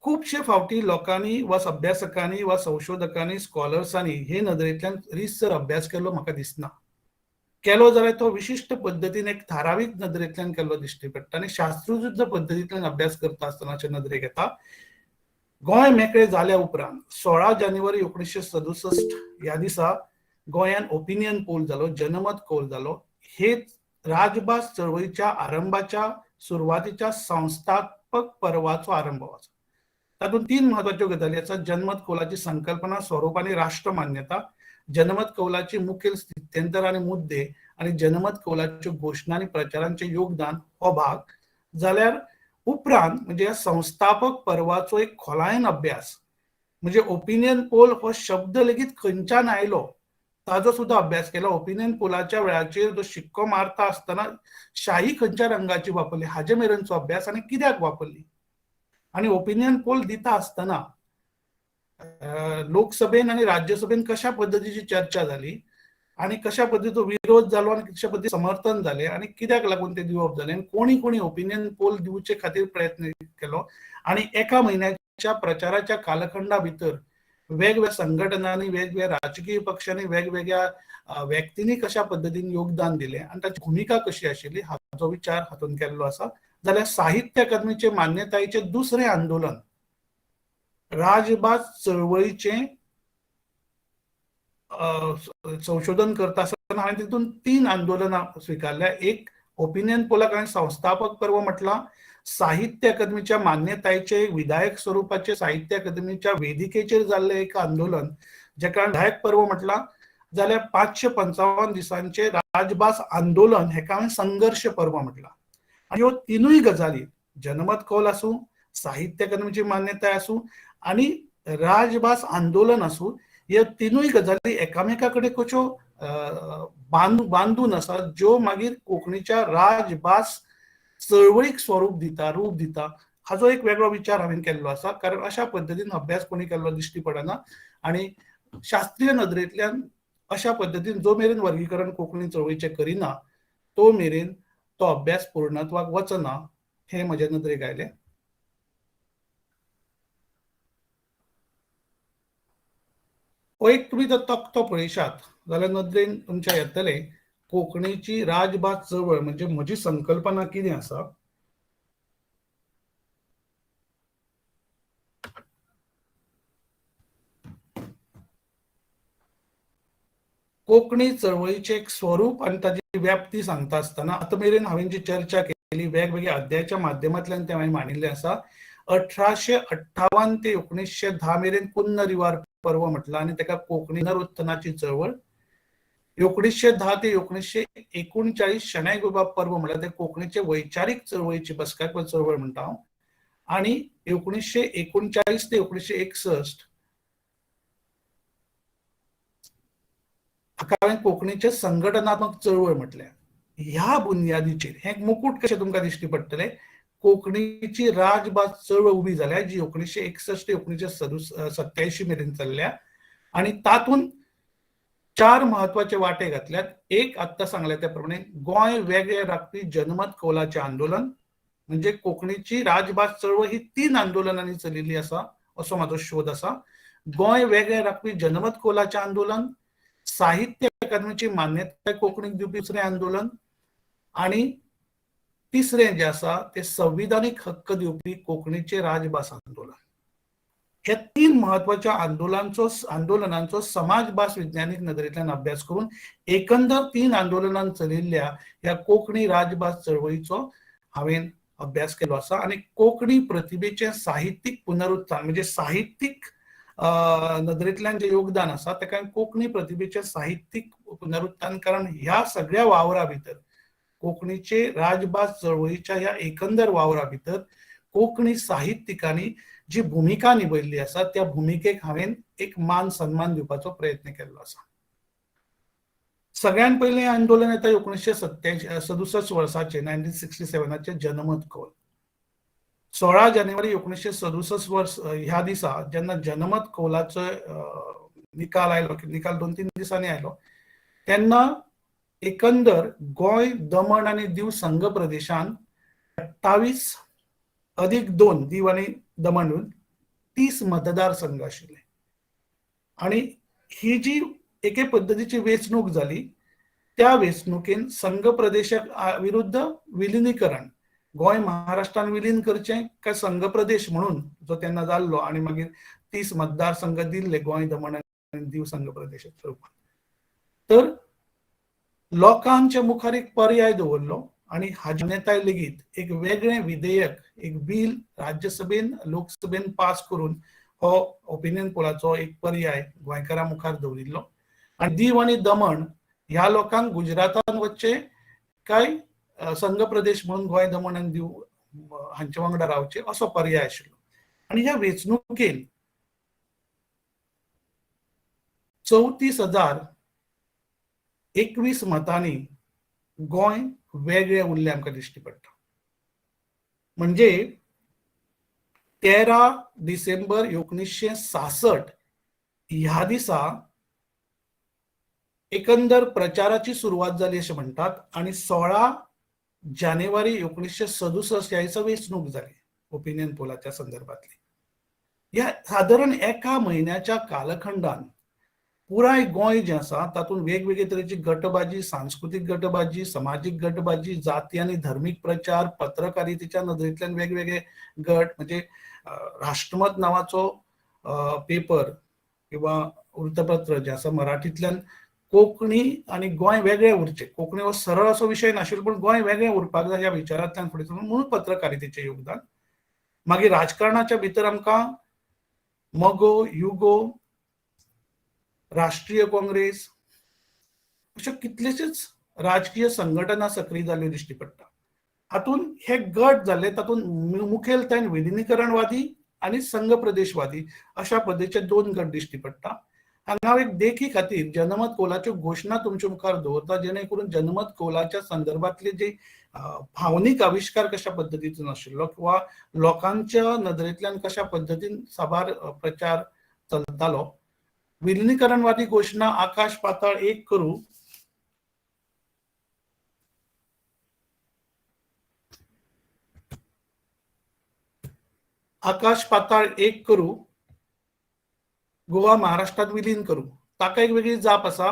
खुबशे फावटी लोकांनी वा अभ्यासकांनी वा संशोधकांनी, स्कॉलर्सांनी हे नदरेंतल्यान रितसर अभ्यास केल्लो म्हाका दिसना. केलो जाल्यार तो विशिश्ट पद्दतीन एक थारावीक नदरेंतल्यान केल्लो दिश्टी पडटा आनी शास्त्रशुद्ध पद्दतींतल्यान अभ्यास करता आसतनाचे नदरेक येता. गोंय मेकळें जाल्या उपरांत 16 जानेवारी 1967 ह्या दिसा गोंयांत ओपिनियन पोल जालो, जनमत कौल जालो. हे राजभास चळवळीच्या आरंभाच्या सुरवातीच्या संस्थापक पर्वाचो आरंभ आसा. तातूंत 3 म्हत्वाच्यो गजाली आसात. जनमत कौलाची संकल्पना, स्वरूप आनी राष्ट्रमान्यता, जनमत कौलाची मुखेल स्थित्यंतर आनी मुद्दे, आनी जनमत कौलाच्यो घोशणा आनी प्रचारांचें योगदान हो भाग. जाल्यार उपरांत म्हणजे ह्या संस्थापक पर्वाचो एक खोलायेन अभ्यास, म्हणजे ओपिनियन पोल हो शब्द लेगीत खंयच्यान आयलो ताजो सुद्दां अभ्यास केला. ओपिनियन पोलाच्या वेळाचेर जो शिक्को मारता आसतना शाही खंयच्या रंगाची वापरली हाजे मेरेनचो अभ्यास आनी कित्याक वापरली, आनी ओपिनियन पोल दिता आसतना लोकसभेन आनी राज्यसभेन कशा पद्दतीची चर्चा जाली आनी कशा पद्दतीचो विरोध जालो आनी कशा पद्दतीन समर्थन जालें आनी कित्याक लागून ते दिवप जालें आनी कोणी कोणी ओपिनियन पोल दिवचे खातीर प्रयत्न केलो आनी एका म्हयन्याच्या प्रचाराच्या कालखंडा भितर वेगवेगळ्या संघटनांनी, वेगवेगळ्या राजकीय पक्षांनी, वेगवेगळ्या व्यक्तींनी कशा पद्दतीन योगदान दिलें आनी ताची भुमिका कशी आशिल्ली हाचो विचार हातूंत केल्लो आसा. जाल्यार साहित्य अकादमीचे मान्यतायेचें दुसरें आंदोलन राजभास चळवळीचें संशोधन करता आसतना हांवें तितून 3 आंदोलनां स्विकारल्या. एक ओपिनियन पोलाक हांवें संस्थापक पर्व म्हटलां, साहित्य अकादमीच्या मान्यतायेचे विधायक स्वरुपाचे साहित्य अकादमीच्या वेदिकेचेर जाल्लें एक आंदोलन जेका विधायक पर्व म्हटलां. जाल्यार 555 दिसांचे राजभास आंदोलन हेका हांवें संघर्श पर्व म्हटलां. आनी ह्यो 3 गजाली, जनमत कौल आसूं, साहित्य अकादमीची मान्यताय आसूं आनी राजभास आंदोलन आसूं, ह्यो 3 गजाली एकामेका कडेन कश्यो बांदून आसात ज्यो मागीर कोंकणीच्या राजभास चळवळीक स्वरूप दिता, रूप दिता, हाजो एक वेगळो विचार हांवें केल्लो आसा. कारण अशा पद्दतीन अभ्यास कोणी केल्लो दिश्टी पडना आनी शास्त्रीय नदरेंतल्यान अशा पद्दतीन जो मेरेन वर्गीकरण कोंकणी चळवळीचें करिना तो मेरेन तो अभ्यास पूर्णत्वाक वचना हें म्हज्या नदरेक आयलें. हो एक तुमी जर तकटो पळयशात जाल्यार नदरेन तुमच्या येतलें कोंकणीची राजभास चळवळ म्हणजे म्हजी संकल्पना कितें आसा. कोंकणी चळवळीचें एक स्वरूप आनी ताची व्याप्ती सांगता आसतना आतां मेरेन हांवें जी चर्चा केली वेगवेगळ्या अध्यायाच्या माध्यमांतल्यान तें हांवें मांडिल्लें आसा. 1858 ते 1910 मेरेन कुन्नरिवार पर्व म्हटलां आनी ताका कोंकणी पुनरुत्थानाची चळवळ. 1910 ते 1939 शणै गोंयबाब पर्व म्हळ्यार ते कोंकणीचे वैचारीक चळवळीची बसका चळवळ म्हणटा हांव. आनी 1939 ते 1961 हाका हांवें कोंकणीचे संघटनात्मक चळवळ म्हटल्या. ह्या बुन्यादीचेर हें मुकूट कशें तुमकां दिश्टी पडटलें, कोंकणीची राजभास चळवळ उबी जाल्या जी 1961 ते 1987 मेरेन चल्ल्या आनी तातूंत 4 म्हत्वाचे वांटे घातल्यात. एक आत्तां सांगल्या त्या प्रमाणे गोंय वेगळें राखपी जनमत कौलाचें आंदोलन, म्हणजे कोंकणीची राजभास चळवळ ही 3 आंदोलनांनी चलिल्ली आसा असो म्हाजो शोध आसा. गोंय वेगळें राखपी जनमत कौलाचें आंदोलन, साहित्य अकादमीची मान्यताय कोंकणीक दिवपी दुसरें आंदोलन, आनी तिसरें जें आसा तें संविधानीक हक्क दिवपी कोंकणीचें राजभास आंदोलन. हे तीन म्हत्वाच्या आंदोलनांचो समाज भास विज्ञानीक नदरेंतल्यान अभ्यास करून एकंदर तीन आंदोलनान चलिल्ल्या ह्या कोंकणी राजभास चळवळीचो हांवें अभ्यास केलो आसा. आनी कोंकणी प्रतिभेचें साहित्यीक पुनरुत्थान म्हणजे साहित्यीक नदरेंतल्यान जें योगदान आसा ताका कोंकणी प्रतिभेचें साहित्यीक पुनरुत्थान, कारण ह्या सगळ्या वावरा भितर कोंकणीचे राजभास चळवळीच्या ह्या एकंदर वावरा भितर कोंकणी साहित्यिकांनी जी भुमिका निभयल्ली आसा त्या भुमिकेक हांवें एक मान सन्मान दिवपाचो प्रयत्न केल्लो आसा. सगळ्यान पयलें आंदोलन येता 1967 वर्साचें 1967 जनमत कौल. 16 जानेवारी 1967 वर्स ह्या दिसा जेन्ना जनमत कौलाचो निकाल आयलो, निकाल 2-3 दिसांनी आयलो, तेन्ना एकंदर गोंय, दमण आनी दीव संघ प्रदेशान 28+2 दीव आनी दमण 30 मतदारसंघ आशिल्ले. आनी ही जी एके पद्दतीची वेंचणूक जाली त्या वेंचणुकेन संघ प्रदेशा विरुद्ध विलिनीकरण, गोंय महाराष्ट्रान विलीन करचें काय संघ प्रदेश म्हणून जो तेन्ना जाल्लो आनी मागीर 30 मतदारसंघ दिल्ले गोंय, दमण आनी दीव संघ प्रदेशाच्या रुपान. तर लोकांच्या मुखार एक पर्याय दवरलो आनी हाजी मान्यताय लेगीत एक वेगळें विधेयक, एक बील राज्यसभेन लोकसभेन पास करून हो ओपिनियन पोलाचो एक पर्याय गोंयकारां मुखार दवरिल्लो. आनी दीव आनी दमण ह्या लोकांक गुजरातान वचचें काय संघ प्रदेश म्हणून गोंय, दमण आनी दीव हांचे वांगडा रावचें असो पर्याय आशिल्लो. आनी ह्या वेंचणुकेन 34,021 मतांनी गोंय वेगळें उरलें आमकां दिश्टी पडटा. म्हणजे 13 डिसेंबर 1966 ह्या दिसा एकंदर प्रचाराची सुरवात जाली अशें म्हणटात आनी 16 जानेवारी 1967 ह्या दिसा वेंचणूक जाली ओपिनियन पोलाच्या संदर्भातली. ह्या सादारण एका म्हयन्याच्या कालखंडान पुराय गोंय जें आसा तातूंत वेगवेगळे तरेची गटबाजी, सांस्कृतीक गटबाजी, समाजीक गटबाजी, जाती आनी धर्मीक प्रचार, पत्रकारितेच्या नदरेंतल्यान वेगवेगळे गट, म्हणजे राष्ट्रमत नांवाचो पेपर किंवा वृत्तपत्र जें आसा मराठींतल्यान कोंकणी आनी गोंय वेगळें उरचें, कोंकणी हो सरळ असो विशय नाशिल्लो पूण गोंय वेगळें उरपाक जाय ह्या विचारांतल्यान फुडें सरून म्हणून पत्रकारितेचें योगदान. मागीर राजकारणाच्या भितर आमकां मगो, युगो, राष्ट्रीय काँग्रेस अश्यो कितलेशेच राजकीय संघटना सक्रीय जाल्ल्यो दिश्टी पडटा. हातूंत हे गट जाल्ले तातूंत मुखेलतायेन विलिनीकरणवादी आनी संघ प्रदेशवादी अशा पद्दतीचे 2 गट दिश्टी पडटा. हांगा हांव एक देखी खातीर जनमत कौलाच्यो घोशणा तुमच्या मुखार दवरता जेणे करून जनमत कौलाच्या संदर्भातले जे भावनीक आविश्कार कशा पद्दतीचो नाशिल्लो किंवा लोकांच्या नदरेंतल्यान कशा पद्दतीन साबार प्रचार चलतालो. विलिनीकरणवादी घोशणा आकाश पाताळ एक करू, आकाश पाताळ एक करू, गोवा महाराष्ट्रात विलीन करू, ताका एक वेगळी जाप आसा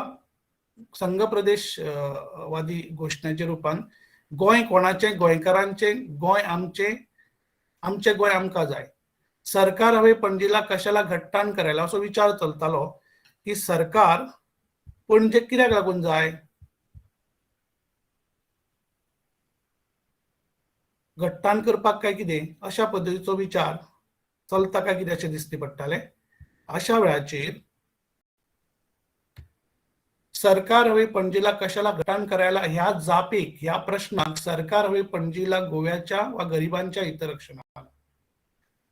संघ प्रदेश वादी घोशणेच्या रुपान. गोंय कोणाचें, गोंयकारांचें, गोंय आमचें, आमचें गोंय आमकां जाय. सरकार हवे पणजीला कशाला घट्टाण करायला असो विचार चलतालो की सरकार पणजे कित्याक लागून जाय, घट्टाण करपाक काय कितें अशा पद्दतीचो विचार चलता काय कितें अशें दिसती पडटालें. अशा वेळाचेर सरकार हवे पणजीला कशाला घटाण करायला ह्या जापेक, ह्या प्रश्नाक सरकार हवे पणजीला गोव्याच्या वा गरिबांच्या हितरक्षणाला.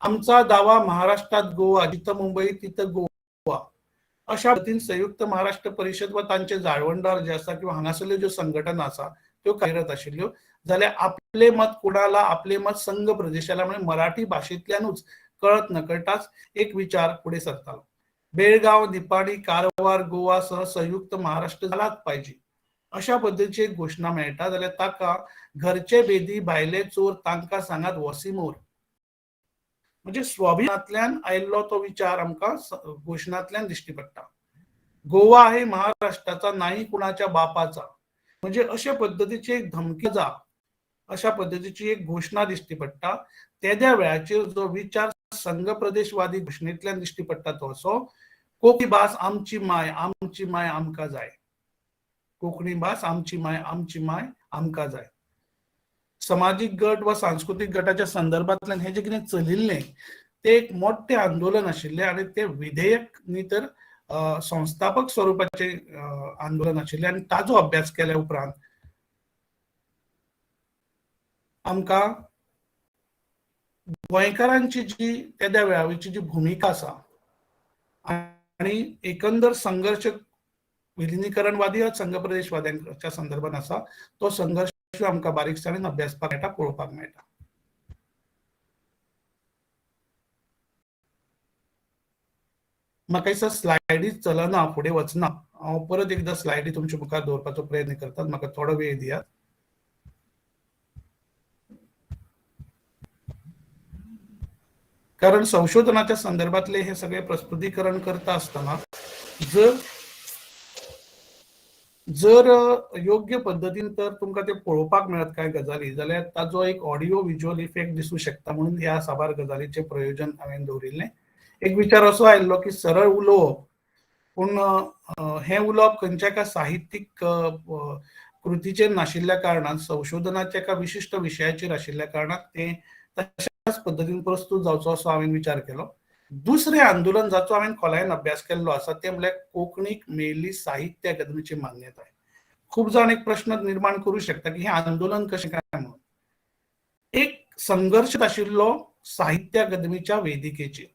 आमचा दावा महाराष्ट्रात गोवा, जिथं मुंबई तिथं गोवा अशा पद्दतीन संयुक्त महाराष्ट्र परिषद वा तांचे जाळवणदार जे आसा किंवा हांगासरल्यो ज्यो संघटना आसा त्यो कार्यरत आशिल्ल्यो. जाल्यार आपले मत कोणाला, आपले मत संघ प्रदेशाला म्हणजे मराठी भाशेंतल्यानूच कळत नकळटाच एक विचार फुडें सरतालो. बेळगांव, निपाणी, कारवार, गोवा सह संयुक्त महाराष्ट्र जालाच पाहिजे अशा पद्दतीची एक घोशणा मेळटा. जाल्यार ताका घरचे बेदी भायले चोर तांकां सांगात वॉसिमोर, म्हणजे स्वाभिमानांतल्यान आयिल्लो तो विचार आमकां घोशणांतल्यान दिश्टी पडटा. गोवा हे महाराष्ट्राचा नाही कुणाच्या बापाचा, म्हणजे अशे पद्दतीची एक धमकी जा अशा पद्दतीची एक घोशणा दिश्टी पडटा. तेद्या वेळाचेर जो विचार संघ प्रदेशवादी घोशणेंतल्यान दिश्टी पडटा तो असो, कोंकणी भास आमची माय, आमची माय आमकां जाय. कोंकणी भास आमची माय, आमची माय आमकां जाय. समाजीक गट वा सांस्कृतीक गटाच्या संदर्भांतल्यान हें जें कितें चलिल्लें तें एक मोठें आंदोलन आशिल्लें आनी तें विधेयक न्ही तर संस्थापक स्वरुपाचें आंदोलन आशिल्लें. आनी ताजो अभ्यास केल्या उपरांत आमकां गोंयकारांची जी तेद्या वेळाची जी भुमिका आसा आनी एकंदर संघर्श विलिनीकरणवादी वा संघ प्रदेशवाद्यांच्या संदर्भात आसा तो संघर्श आमकां बारीकसाणेन अभ्यासपाक मेळटा, पळोवपाक मेळटा. म्हाका दिसता स्लायडी चलना, फुडें वचना. हांव परत एकदां स्लायडी तुमच्या मुखार दवरपाचो प्रयत्न करता, म्हाका थोडो वेळ दियात. कारण संशोधनाच्या संदर्भातले हे सगळे प्रस्तुतीकरण करता आसतना जर जर योग्य पद्दतीन तर तुमकां ते पळोवपाक मेळत कांय गजाली जाल्यार ताजो एक ऑडियो विज्युअल इफेक्ट दिसूं शकता, म्हणून ह्या साबार गजालीचें प्रयोजन हांवें दवरिल्लें. एक विचार असो आयिल्लो की सरळ उलोवप, पूण हें उलोवप खंयच्या एका साहित्यीक कृतीचेर नाशिल्ल्या कारणान, संशोधनाच्या एका विशिश्ट विशयाचेर आशिल्ल्या कारणान तें तशाच पद्दतीन प्रस्तूत जावचो असो हांवें विचार केलो. दुसरें आंदोलन जाचो हांवें खोलायेन अभ्यास केल्लो आसा तें म्हणल्यार कोंकणीक मेळिल्ली साहित्य अकादमीची मान्यताय. खूब जाण एक प्रश्न निर्माण करूं शकता की हें आंदोलन कशें काय म्हणून. एक संघर्श आशिल्लो साहित्य अकादमीच्या वेदिकेचेर.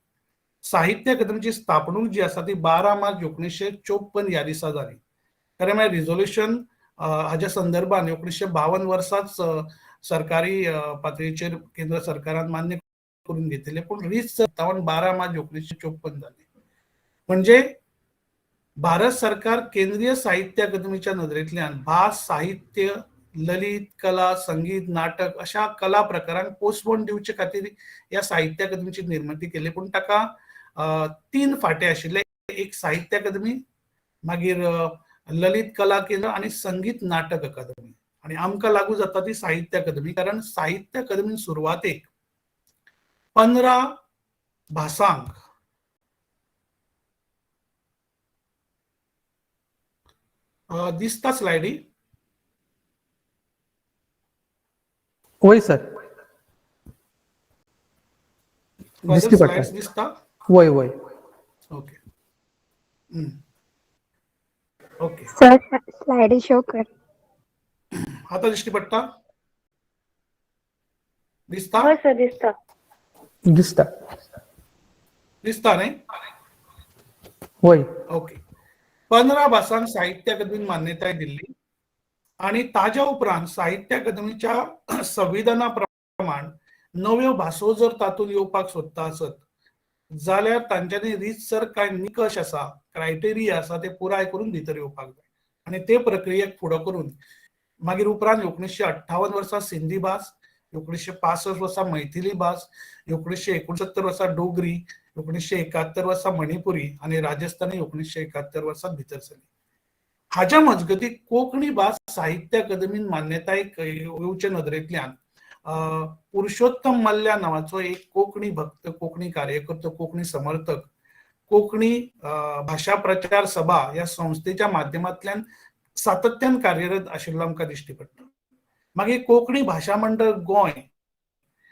साहित्य अकादमीची स्थापणूक जी आसा ती 12 मार्च 1954 ह्या दिसा जाली. खरें म्हळ्यार रिजोल्युशन हाज्या संदर्भान 1952 वर्साच सरकारी पातळीचेर केंद्र सरकारान मान्य करून घेतिल्लें, पूण रीत 57 12 मार्च 1954 जाली. म्हणजे भारत सरकार केंद्रीय साहित्य अकादमीच्या नदरेंतल्यान भास, साहित्य, ललित कला, संगीत, नाटक अशा कला प्रकारांक पोसवण दिवचे खातीर ह्या साहित्य अकादमीची निर्मिती केली. पूण ताका 3 फांटे आशिल्ले, एक साहित्य अकादमी, मागीर ललित कला केंद्र आनी संगीत नाटक अकादमी. आनी आमकां लागू जाता ती साहित्य अकादमी, कारण साहित्य अकादमीन सुरवातेक 15 भासांक दिसता स्लायडी? वय सर, दिसती पडटा. दिसता? वय वय. ओके ओके सर, स्लायडी शो कर. आता दिश्टी पडटा? दिसता? हय सर, दिसता. दिसता. दिसता न्ही? वय. ओके. 15 भासांक साहित्य अकादमीन मान्यताय दिल्ली आनी ताज्या उपरांत साहित्य अकादमीच्या संविधाना प्रमाण नव्यो भासो जर तातूंत येवपाक सोदता आसत जाल्यार तांच्यांनी रीतसर कांय निकश आसा, क्रायटेरिया आसा, ते पुराय करून भितर येवपाक जाय. आनी ते प्रक्रियेक फुडो करून मागीर उपरांत 1958 वर्सा सिंधी भास, 1965 वर्सा मैथिली भास, 1969 वर्सा डोगरी, 1971 वर्सा मणिपुरी आनी राजस्थानी 1971 वर्सा भितर सरली. हाज्या मजगती कोंकणी भास साहित्य अकादमीन मान्यताय येवचे नदरेंतल्यान पुरुषोत्तम मल्ल्या नांवाचो एक कोंकणी भक्त, कोंकणी कार्यकर्तो, कोंकणी समर्थक, कोंकणी भाशा प्रचार सभा ह्या संस्थेच्या माध्यमांतल्यान सातत्यान कार्यरत आशिल्लो आमकां दिश्टी पडटा. मागीर कोंकणी भाशा मंडळ गोंय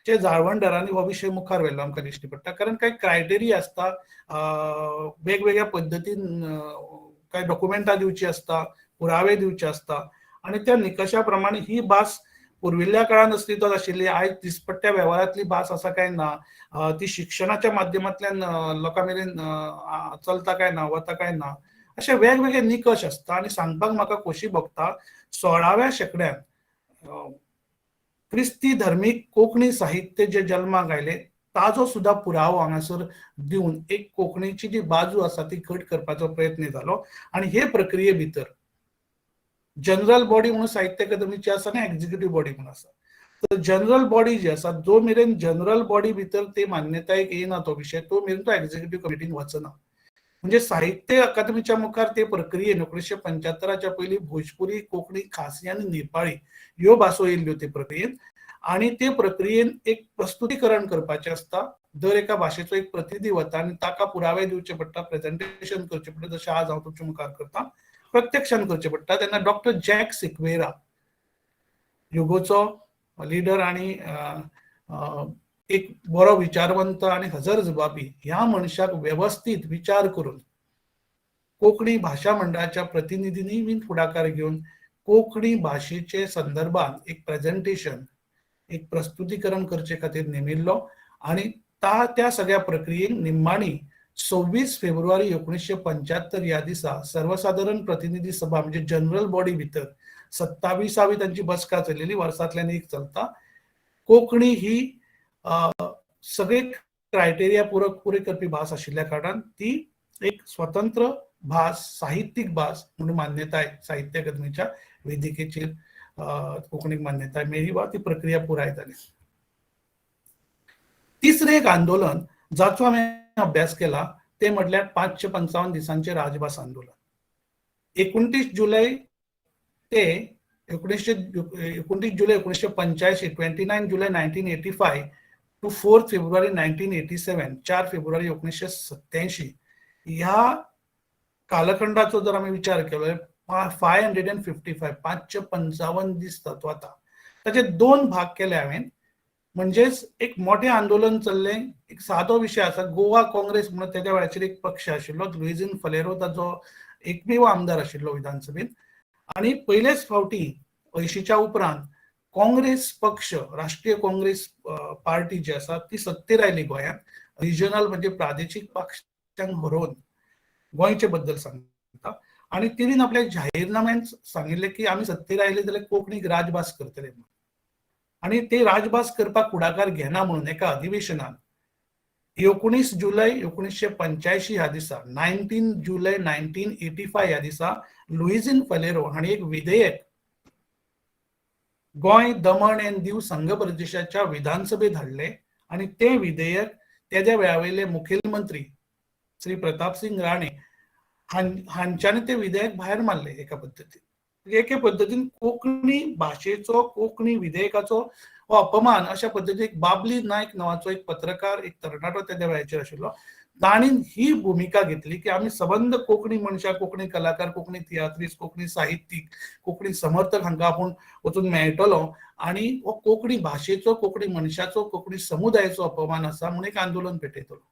चे जाळवणदारांनी हो विशय मुखार व्हेल्लो आमकां दिश्टी पडटा, कारण कांय क्रायटेरिया आसता, वेगवेगळ्या पद्दतीन कांय डॉक्युमेंटां दिवची आसता, पुरावे दिवचे आसता आनी त्या निकशा प्रमाणे ही भास पुर्विल्ल्या काळान अस्तित्वात आशिल्ली, आयज दिसपट्ट्या वेव्हारांतली भास आसा काय ना, ती शिक्षणाच्या माध्यमांतल्यान लोकां मेरेन चलता काय ना, वता काय ना, अशे वेगवेगळे निकश आसता. आनी सांगपाक म्हाका खोशी भोगता, 16व्या शेंकड्यान क्रिस्ती धर्मीक कोंकणी साहित्य जे जल्माक आयले ताजो सुद्दां पुरावो हांगासर दिवन एक कोंकणीची जी बाजू आसा ती घट करपाचो प्रयत्न जालो. आनी हे प्रक्रिये भितर जनरल बॉडी म्हणून साहित्य अकादमीची आसा आनी एक्झिक्युटीव बॉडी म्हणून आसा. तर जनरल बॉडी जी आसा, जो मेरेन जनरल बॉडी भितर ते मान्यतायेक येना तो विशय, तो मेरेन तो एक्झिक्युटीव कमिटीन वचना. म्हणजे साहित्य अकादमीच्या मुखार ते प्रक्रियेन 1975च्या पयलीं भोजपुरी, कोंकणी, खासी आनी नेपाळी ह्यो भासो येयल्ल्यो ते प्रक्रियेन. आनी ते प्रक्रियेन एक प्रस्तुतीकरण करपाचें आसता. दर एका भाशेचो एक प्रतिनिधी वता आनी ताका पुरावे दिवचे पडटा, प्रेजेंटेशन करचें पडटा, जशें आज हांव तुमच्या मुखार करता, प्रत्यक्षान करचें पडटा. तेन्ना डॉक्टर जॅक सिक्वेरा, युगोचो लिडर आनी एक बरो विचारवंत आनी हजर जबाबी, ह्या मनशाक वेवस्थीत विचार करून कोंकणी भाशा मंडळाच्या प्रतिनिधींनी बीन फुडाकार घेवन कोंकणी भाशेचे संदर्भात एक प्रेजेंटेशन, एक प्रस्तुतीकरण करचे खातीर नेमिल्लो. आनी त्या सगळ्या प्रक्रियेक निमाणी 26 फेब्रुवारी 1975 ह्या दिसा सर्वसाधारण प्रतिनिधी सभा म्हणजे जनरल बॉडी भितर 27वी तांची बसका चल्लेली, वर्सांतल्यान एक चलता. कोंकणी ही सगळे क्रायटेरिया पुरे करपी भास आशिल्ल्या कारणान ती एक स्वतंत्र भास, साहित्यीक भास म्हणून मान्यताय साहित्य अकादमीच्या वेदिकेचेर कोंकणीक मान्यताय मेळ्ळी वा ती प्रक्रिया पुराय जाली. तिसरें एक आंदोलन जाचो हांवें अभ्यास केला ते म्हटल्यार 555 दिसांचे राजभास आंदोलन. 29 जुलय ते 29 जुलय 1985, 29 जुलय 1985 टू 4 फेब्रुवारी 1987, 4 फेब्रुवारी 1987 ह्या कालखंडाचो जर आमी विचार केलो 555, 555 दीस जातो आता. ताचे दोन भाग केले हांवें. म्हणजेच एक मोठें आंदोलन चल्लें. एक सादो विशय आसा, गोवा काँग्रेस म्हणून तेज्या वेळाचेर एक पक्ष आशिल्लो, लुइझीन फलेरो ताचो एकमेव आमदार आशिल्लो विधानसभेत. आनी पयलेच फावटी 80च्या उपरांत काँग्रेस पक्ष, राष्ट्रीय काँग्रेस पार्टी जी आसा ती सत्तेर आयली गोंयांत, रिजनल म्हणजे प्रादेशीक पक्षांक हरोवन, गोंयचे बद्दल सांगता. आनी तिणें आपल्या जाहीरनाम्यान सांगिल्लें की आमी सत्तेर आयले जाल्यार कोंकणीक राजभास करतले म्हणून. आनी ते राजभास करपाक फुडाकार घेना म्हणून एका अधिवेशनान 19 जुलय 1985 ह्या दिसा, 19 जुलय 1985 ह्या दिसा लुइझीन फलेरो हांणी एक विधेयक गोंय, दमण आनी दीव संघ प्रदेशाच्या विधानसभेत हाडलें. आनी तें विधेयक तेज्या वेळा वयले मुखेलमंत्री श्री प्रतापसिंग राणे हांच्यानी तें विधेयक भायर मारलें एका पद्दतीन. एके पद्दतीन कोंकणी भाशेचो, कोंकणी विधेयकाचो हो अपमान अशा पद्दतीन एक बाबली नायक नांवाचो एक पत्रकार, एक तरणाटो तेज्या वेळाचेर आशिल्लो, तांणी ही भुमिका घेतली की आमी सबंद कोंकणी मनशां, कोंकणी कलाकार, कोंकणी तियात्रिस्ट, कोंकणी साहित्यीक, कोंकणी समर्थक हांकां आपूण वचून मेळटलो आनी हो कोंकणी भाशेचो, कोंकणी मनशाचो, कोंकणी समुदायाचो अपमान आसा म्हणून एक आंदोलन पेटयतलो.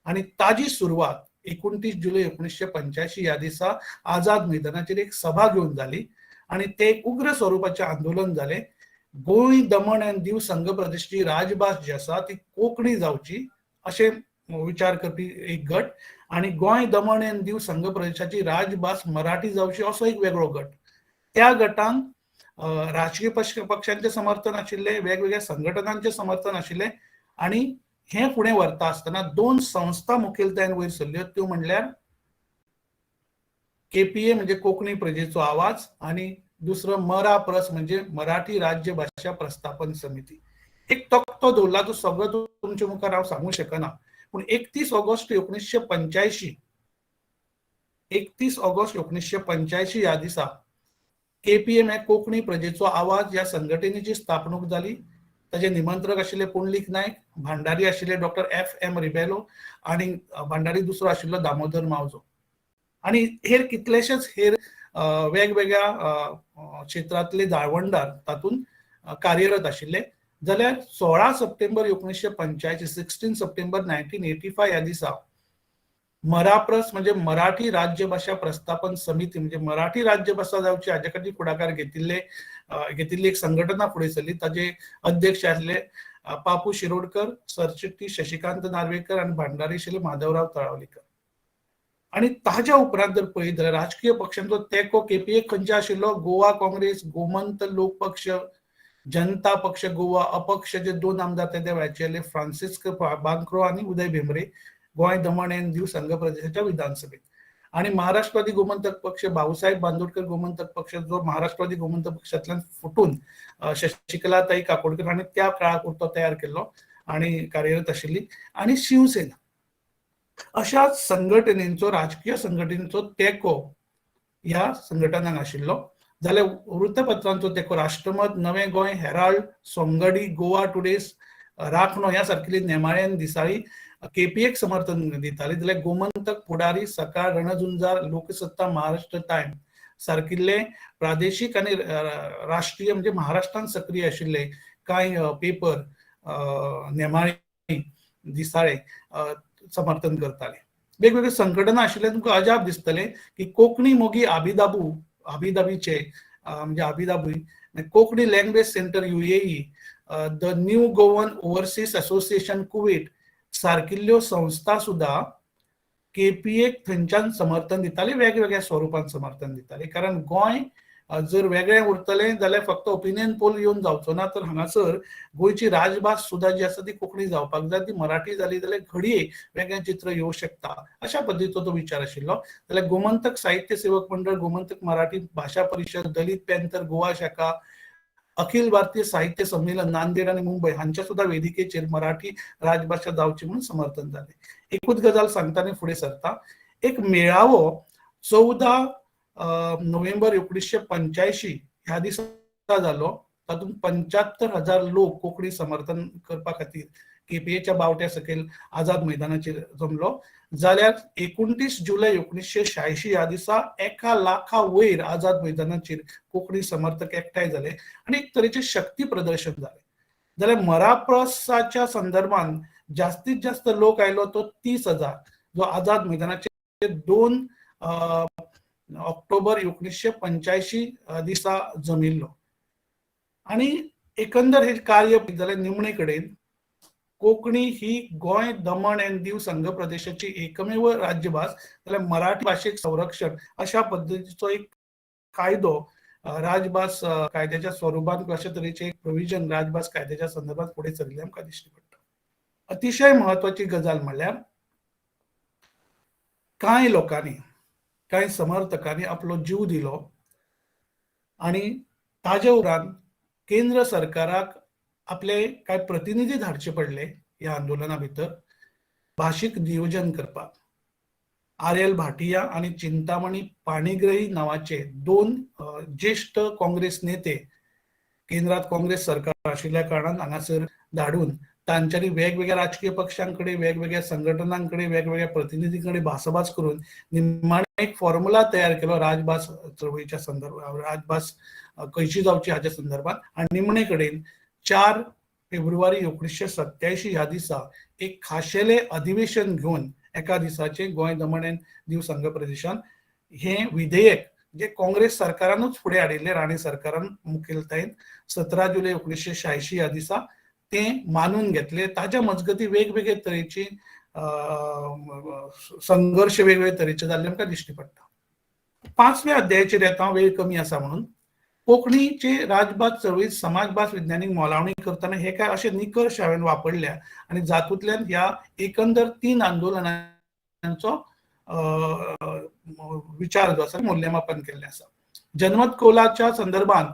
आनी ताजी सुरवात 29 जुलय 1985 ह्या दिसा आझाद मैदानाचेर एक सभा घेवन जाली आनी ते एक उग्र स्वरुपाचें आंदोलन जालें. गोंय, दमण आनी दीव संघ प्रदेशची राजभास जी आसा ती कोंकणी जावची अशें विचार करपी एक गट, आनी गोंय, दमण आनी दीव संघ प्रदेशाची राजभास मराठी जावची असो एक वेगळो गट. त्या गटांक राजकीय पक्षांचें समर्थन आशिल्लें, वेगवेगळ्या संघटनांचें समर्थन आशिल्लें. आनी हें फुडें व्हरता आसतना दोन संस्था मुखेलतायेन वयर सरल्यो, त्यो म्हणल्यार केपीए म्हणजे कोंकणी प्रजेचो आवाज आनी दुसरो मरा प्रस म्हणजे मराठी राज्य भाशा प्रस्थापन समिती. एक तक्तो दवरला, तो सगळो तुमच्या मुखार हांव सांगूंक शकना, पूण 31 ऑगस्ट 1985, 31 ऑगस्ट 1985 ह्या दिसा केपीएम हे कोंकणी प्रजेचो आवाज ह्या संघटनेची स्थापणूक जाली. ताजे निमंत्रक आशिल्ले पुंडलीक नायक, भांडारी आशिल्ले डॉक्टर FM Rebelo आनी भांडारी दुसरो आशिल्लो दामोदर मावजो आनी हेर कितलेशेच हेर वेगवेगळ्या क्षेत्रांतले जाळवणदार तातूंत कार्यरत आशिल्ले. जाल्यार 16 सप्टेंबर 1985, 16 सप्टेंबर 1985 ह्या दिसा मराप्रस म्हणजे मराठी राज्यभाशा प्रस्थापन समिती म्हणजे मराठी राज्यभाशा जावची हाजे खातीर फुडाकार घेतिल्ली एक संघटना फुडें सरली. ताजे अध्यक्ष आसले पापू शिरोडकर, सरचिटणीस शशिकांत नार्वेकर आनी भांडारी आशिल्ले माधवराव तळावलीकर. आनी ताज्या उपरांत जर पळयत जाल्यार राजकीय पक्षांचो तेंको केपीए खंयचे आशिल्लो, गोवा काँग्रेस, गोमंत लोक पक्ष, जनता पक्ष गोवा, अपक्ष जे दोन आमदार त्या वेळाचे आसले फ्रांसिस्क बांक्रो आनी उदय भेंब्रे गोंय, दमण आनी दीव संघ प्रदेशाच्या विधानसभेत. आनी महाराष्ट्रवादी गोमंतक पक्ष, भाऊसाहेब बांदोडकर गोमंतक पक्ष जो महाराष्ट्रवादी गोमंतक पक्षांतल्यान फुटून शशिकला ताई काकोडकर हांणी त्या काळा पुरतो तयार केल्लो आनी कार्यरत आशिल्ली, आनी शिवसेना. अशा संघटनेंचो, राजकीय संघटनेचो तेंको ह्या संघटनांक आशिल्लो. जाल्यार वृत्तपत्रांचो तेंको राष्ट्रमत, नवें गोंय, हेराल्ड, सोंगडी, गोवा टुडेज, राखणो ह्या सारकिल्ली नेमाळ्यान दिसाळी केपीएक समर्थन दिताली. जाल्यार गोमंतक, पुढारी, सकाळ, रणझुंजार, लोकसत्ता, महाराष्ट्र टायम सारकिल्ले प्रादेशीक आनी राष्ट्रीय म्हणजे महाराष्ट्रान सक्रीय आशिल्ले कांय पेपर, नेमाळी, दिसाळे समर्थन करताले. वेगवेगळे संघटना आशिल्ले. तुमकां अजाप दिसतलें की कोंकणी मोगी आबिदाबू, आबिदाबीचे म्हणजे आबिदाबी Konkani language centre UAE, the new Goan overseas association Kuwait सारकिल्ल्यो संस्था सुद्दां केपीएक थंयच्यान समर्थन दिताली, वेगवेगळ्या स्वरुपान समर्थन दिताली. कारण गोंय जर वेगळें उरतलें जाल्यार फक्त ओपिनियन पोल येवन जावचो ना, तर हांगासर गोंयची राजभास सुद्दां जी आसा ती कोंकणी जावपाक जाय. ती मराठी जाली जाल्यार घडये वेगळें चित्र येवं शकता, अशा पद्दतीचो तो विचार आशिल्लो. जाल्यार गोमंतक साहित्य सेवक मंडळ, गोमंतक मराठी भाशा परिशद, दलित पॅन्थर गोवा शाखा, अखिल भारतीय साहित्य संमेलन नांदेड आनी मुंबय हांच्या सुद्दां वेदिकेचेर मराठी राजभाशा जावची म्हणून समर्थन जालें. एकूच गजाल सांगता आनी फुडें सरता. एक मेळावो 14 नोव्हेंबर 1985 ह्या दिसा जालो. तातूंत 75,000 लोक कोंकणी समर्थन करपा खातीर केपीएच्या बावट्या सकयल आझाद मैदानाचेर जमलो. जाल्यार 29 जुलय 1986 ह्या दिसा 1 लाखा वयर आझाद मैदानाचेर कोंकणी समर्थक एकठांय जाले आनी एक तरेचें शक्ती प्रदर्शन जालें. जाल्यार मराप्रसाच्या संदर्भान जास्तीत जास्त लोक आयलो तो 30,000, जो आझाद मैदानाचेर 2 ऑक्टोबर 1985 दिसा जमिल्लो. आनी एकंदर हे कार्य जाल्यार निमणे कडेन कोंकणी ही गोंय, दमण आनी दीव संघ प्रदेशाची एकमेव राज्यभास, जाल्यार मराठी भाशेक संरक्षण अशा पद्दतीचो एक कायदो राजभास कायद्याच्या स्वरुपांत अशे तरेचे एक प्रोविजन राजभास कायद्याच्या संदर्भात फुडें सरिल्लें आमकां दिश्टी पडटा. अतिशय म्हत्वाची गजाल म्हणल्यार कांय लोकांनी, कांय समर्थकांनी आपलो जीव दिलो आनी ताजे उपरांत केंद्र सरकाराक आपले कांय प्रतिनिधी धाडचे पडले ह्या आंदोलना भितर भाशीक नियोजन करपाक. आर.एल. भाटिया आनी चिंतामणी पाणिग्रही नांवाचे 2 ज्येश्ठ काँग्रेस नेते केंद्रात काँग्रेस सरकार आशिल्ल्या कारणान हांगासर धाडून तांच्यांनी वेगवेगळ्या राजकीय पक्षांकडे, वेगवेगळ्या संघटनांकडे, वेगवेगळ्या प्रतिनिधीं कडेन भासाभास करून निमाणे एक फॉर्म्युला तयार केलो राजभास चळवळीच्या संदर्भात, राजभास खंयची जावची हाच्या संदर्भात. आनी निमणे कडेन 4 फेब्रुवारी 1987 ह्या दिसा एक खाशेलें अधिवेशन घेवन एका दिसाचें गोंय, दमण आनी दीव संघ प्रदेशान हें विधेयक जे काँग्रेस सरकारानूच फुडें हाडिल्लें, राणे सरकारान मुखेलतायेन 17 जुलय 1986 ह्या दिसा तें मानून घेतलें. ताच्या मजगती वेगवेगळे तरेची संघर्श वेगवेगळे तरेचे जाल्ले आमकां दिश्टी पडटा. 5व्या अध्यायाचेर येता, वेळ कमी आसा म्हणून. कोंकणीचे राजभास चळवळीत समाजभास विज्ञानीक मोलावणी करतना हे काय अशे निकर्श हांवें वापरल्या आनी जातूंतल्यान ह्या एकंदर 3 आंदोलनांचो विचार जो आसा मूल्यमापन केल्लें आसा. जनमत कौलाच्या संदर्भात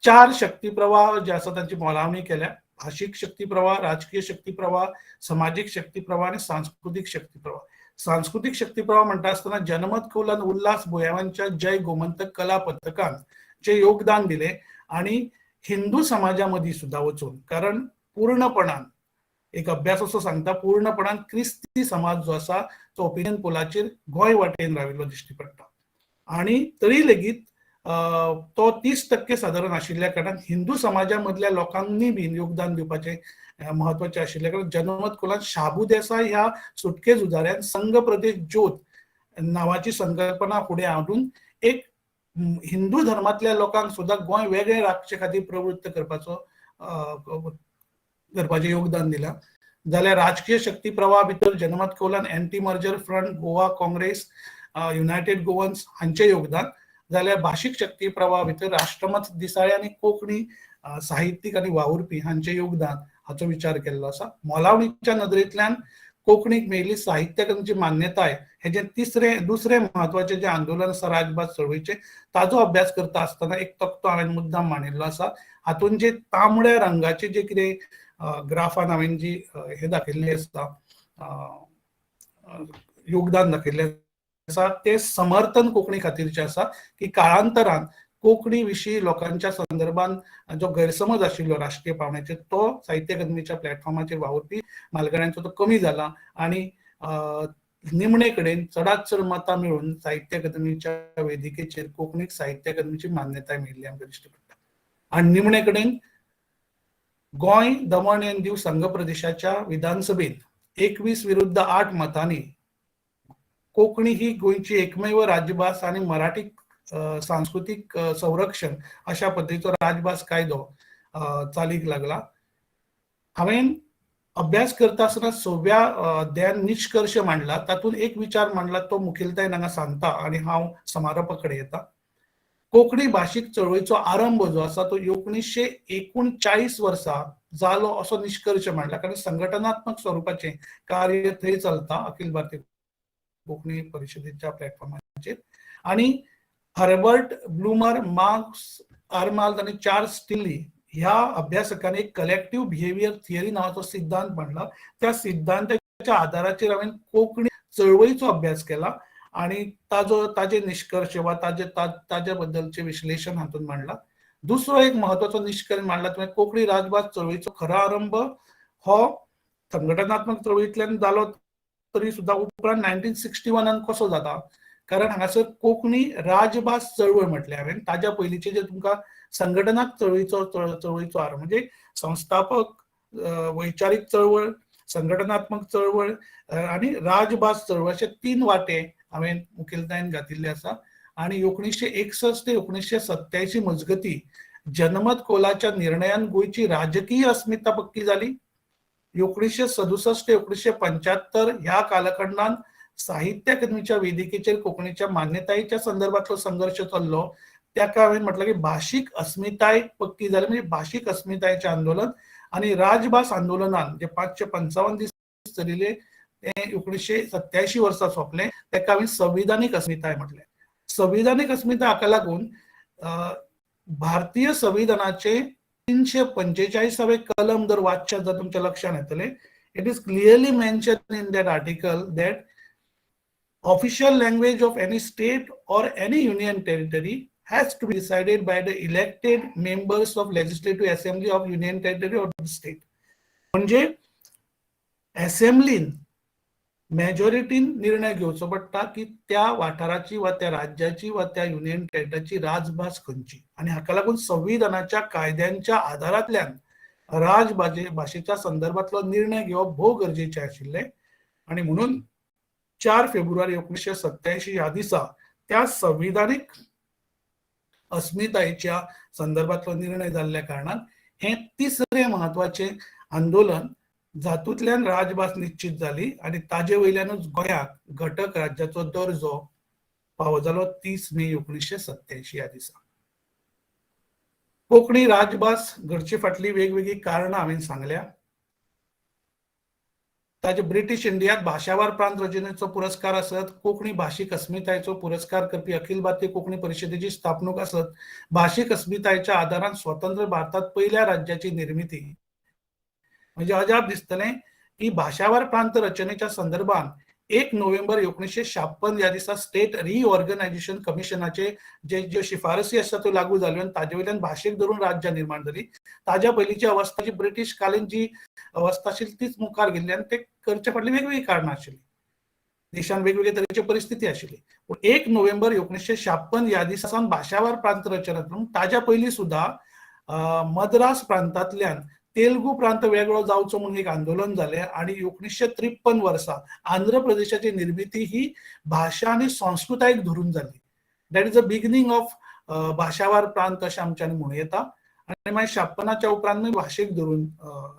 4 शक्ती प्रवाह जे आसा तांची मोलावणी केल्या. भाशीक शक्ती प्रवाह, राजकीय शक्ती प्रवाह, समाजीक शक्ती प्रवाह आनी सांस्कृतीक शक्ती प्रवाह. सांस्कृतीक शक्ती प्रवाह म्हणटा आसतना जनमत कौलान उल्हास बुयांवाच्या जय गोमंतक कला पथकान जे योगदान दिले आणि हिंदू समाजा मदीं सुद्दां वचून, कारण पूर्णपणान एक अभ्यास असो सांगता पूर्णपणान क्रिस्ती समाज जो आसा तो ओपिनियन पोलाचेर गोंय वाटेन राविल्लो दिश्टी पडटा. आनी तरी लेगीत तो 30% सादारण आशिल्ल्या कारणान हिंदू समाजा मदल्या लोकांनी बी योगदान दिवपाचें म्हत्वाचें आशिल्ल्या कारण जनमत कौलान शाबू देसाय ह्या सुटके झुजाऱ्यान संघ प्रदेश ज्योत नांवाची संकल्पना फुडें हाडून एक हिंदू धर्मांतल्या लोकांक सुद्दां गोंय वेगळें राखचे खातीर प्रवृत्त करपाचो करपाचें योगदान दिलां. जाल्यार राजकीय शक्ती प्रवाह भितर जनमत कौलान anti merger front, Goa Congress, united Goans हांचें योगदान. जाल्यार भाशीक शक्ती प्रवाह भितर राष्ट्रमत दिसाळे आनी कोंकणी साहित्यीक आनी वावुरपी हांचें योगदान हाचो विचार केल्लो आसा. मोलावणीच्या नदरेंतल्यान कोंकणीक मेळिल्ली साहित्यकांची मान्यताय हे जे दुसरें म्हत्वाचें जें आंदोलन आसा राजभास चळवळीचें ताजो अभ्यास करता आसतना एक तकटो हांवें मुद्दाम मांडिल्लो आसा. हातूंत जे तांबड्या रंगाचे जे कितें ग्राफान हांवें जी हे दाखयल्ली आसा योगदान दाखयल्लें आसा तें समर्थन कोंकणी खातीरचें आसा की काळांतरान कोंकणी विशीं लोकांच्या संदर्भान जो गैरसमज आशिल्लो राष्ट्रीय पावंड्याचेर तो साहित्य अकादमीच्या प्लॅटफॉर्माचेर वावुरपी म्हालगड्यांचो तो कमी जाला आनी निमणे कडेन चडात चड मतां मेळून साहित्य अकादमीच्या वेदिकेचेर कोंकणीक साहित्य अकादमीची मान्यताय मेळिल्ली आमकां दिश्टी पडटा. आनी निमणे कडेन गोंय, दमण आनी दीव संघ प्रदेशाच्या विधानसभेत 21 विरुद्ध 8 मतांनी कोंकणी ही गोंयची एकमेव राजभास आनी मराठी सांस्कृतीक संरक्षण अशा पद्दतीचो राजभास कायदो चालीक लागला. हांवें अभ्यास करता आसतना सव्या अध्यायान निश्कर्श मांडला, तातूंत एक विचार मांडला, तो मुखेलतायेन हांगा सांगता आनी हांव समारोपा कडेन येता. कोंकणी भाशीक चळवळीचो आरंभ जो आसा तो 1939 वर्सा जालो असो निश्कर्श मांडला, कारण संघटनात्मक स्वरुपाचें कार्य थंय चलता अखिल भारतीय कोंकणी परिशदेच्या प्लॅटफॉर्माचेर. आनी हर्बर्ट ब्लुमर, मार्क्स आर्माल्द आनी चार्ल्स टिल्ली ह्या अभ्यासकांनी एक कलेक्टिव्ह बिहेवियर थियरी नांवाचो सिद्धांत मांडला. त्या सिद्धांताच्या आधाराचेर हांवें कोंकणी चळवळीचो अभ्यास केला आनी ताजो ताजे निश्कर्श वा ताजे ताजे बद्दलचे विश्लेशण हातूंत मांडला. दुसरो एक महत्वाचो निश्कर्श मांडला तुवें, कोंकणी राजभास चळवळीचो खरो आरंभ हो संघटनात्मक चळवळींतल्यान जालो तरी सुद्दां उपरांत 1961 कसो जाता? कारण हांगासर कोंकणी राजभास चळवळ म्हटलें हांवें, ताज्या पयलींचे जे तुमकां संघटनाक चळवळीचो आरंभ म्हणजे संस्थापक, वैचारीक चळवळ, संघटनात्मक चळवळ आनी राजभास चळवळ अशे तीन वांटे हांवें मुखेलतायेन घातिल्ले आसा. आनी 1961 ते 1987 मजगती जनमत कोलाच्या निर्णयान गोंयची राजकीय अस्मिता पक्की जाली. 1967 ते 1975 ह्या कालखंडात साहित्य अकादमीच्या वेदिकेचेर कोंकणीच्या मान्यतायेच्या संदर्भातलो संघर्श चल्लो. ताका हांवें म्हटलें की भाशीक अस्मिताय पक्की जाली, म्हणजे भाशीक अस्मितायेचें आंदोलन आनी राजभास आंदोलनान जे 555 दीस चलिल्ले ते 1987 वर्सा सोंपलें. ताका हांवें संविधानीक अस्मिताय म्हटलें. संविधानीक अस्मिताय हाका लागून भारतीय संविधानाचे 345वे कलम जर वाचशात जर तुमच्या लक्षात येतलें. It is clearly mention in that article that official language of any state or any union territory has to be decided by the elected members of legislative assembly of union territory or the state. म्हणजे असेंब्लीन मेजॉरिटीन निर्णय घेवचो पडटा की त्या वाठाराची वा त्या राज्याची वा त्या युनियन टेरिटरीची राजभास खंयची. आनी हाका लागून संविधानाच्या कायद्यांच्या आधारांतल्यान राजभाशे भाशेच्या संदर्भातलो निर्णय घेवप भोव गरजेचें आशिल्लें. आनी म्हणून 4 फेब्रुवारी 1987 ह्या दिसा त्या संविधानीक अस्मितायेच्या संदर्भातलो निर्णय जाल्ल्या कारणान हें तिसरें म्हत्वाचें आंदोलन जातूंतल्यान राजभास निश्चित जाली आनी ताजे वयल्यानूच गोंयाक घटक राज्याचो दर्जो फावो जालो 30 मे 1987 ह्या दिसा. कोंकणी राजभास घडचे फाटली वेगवेगळीं कारणां हांवें सांगल्या. ताजे ब्रिटीश इंडियात भाशावार प्रांत रचनेचो पुरस्कार आसत, कोंकणी भाशीक अस्मितायेचो पुरस्कार करपी अखिल भारतीय कोंकणी परिशदेची स्थापणूक आसत, भाशीक अस्मितायेच्या आदारान स्वतंत्र भारतात पयल्या राज्याची निर्मिती. म्हणजे अजाप दिसतलें की भाशावार प्रांत रचनेच्या संदर्भात 1 नोव्हेंबर 1956 ह्या दिसा स्टेट रिऑर्गनायझेशन कमिशनाचे जे ज्यो शिफारसी आसा त्यो लागू जाल्यो आनी ताजे वयल्यान भाशेक धरून राज्यां निर्माण जाली. ताज्या पयलींची अवस्था जी ब्रिटीश कालीन जी अवस्था आशिल्ली तीच मुखार गेल्ली आनी ते करचे फाटली वेगवेगळीं कारणां आशिल्लीं, देशान वेगवेगळे तरेची परिस्थिती आशिल्ली. पूण 1 नोव्हेंबर 1956 ह्या दिसा सावन भाशावार प्रांत रचना, ताज्या पयलीं सुद्दां मद्रास प्रांतांतल्यान तेलुगू प्रांत वेगळो जावचो म्हणून एक आंदोलन जालें आनी 1953 वर्सा आंध्र प्रदेशाची निर्मिती ही भाशा आनी संस्कृतायेक धरून जाली. That is the beginning of भाशावार प्रांत अशें आमच्यांनी म्हणूं येता. आनी मागीर 56च्या उपरांत भाशेक धरून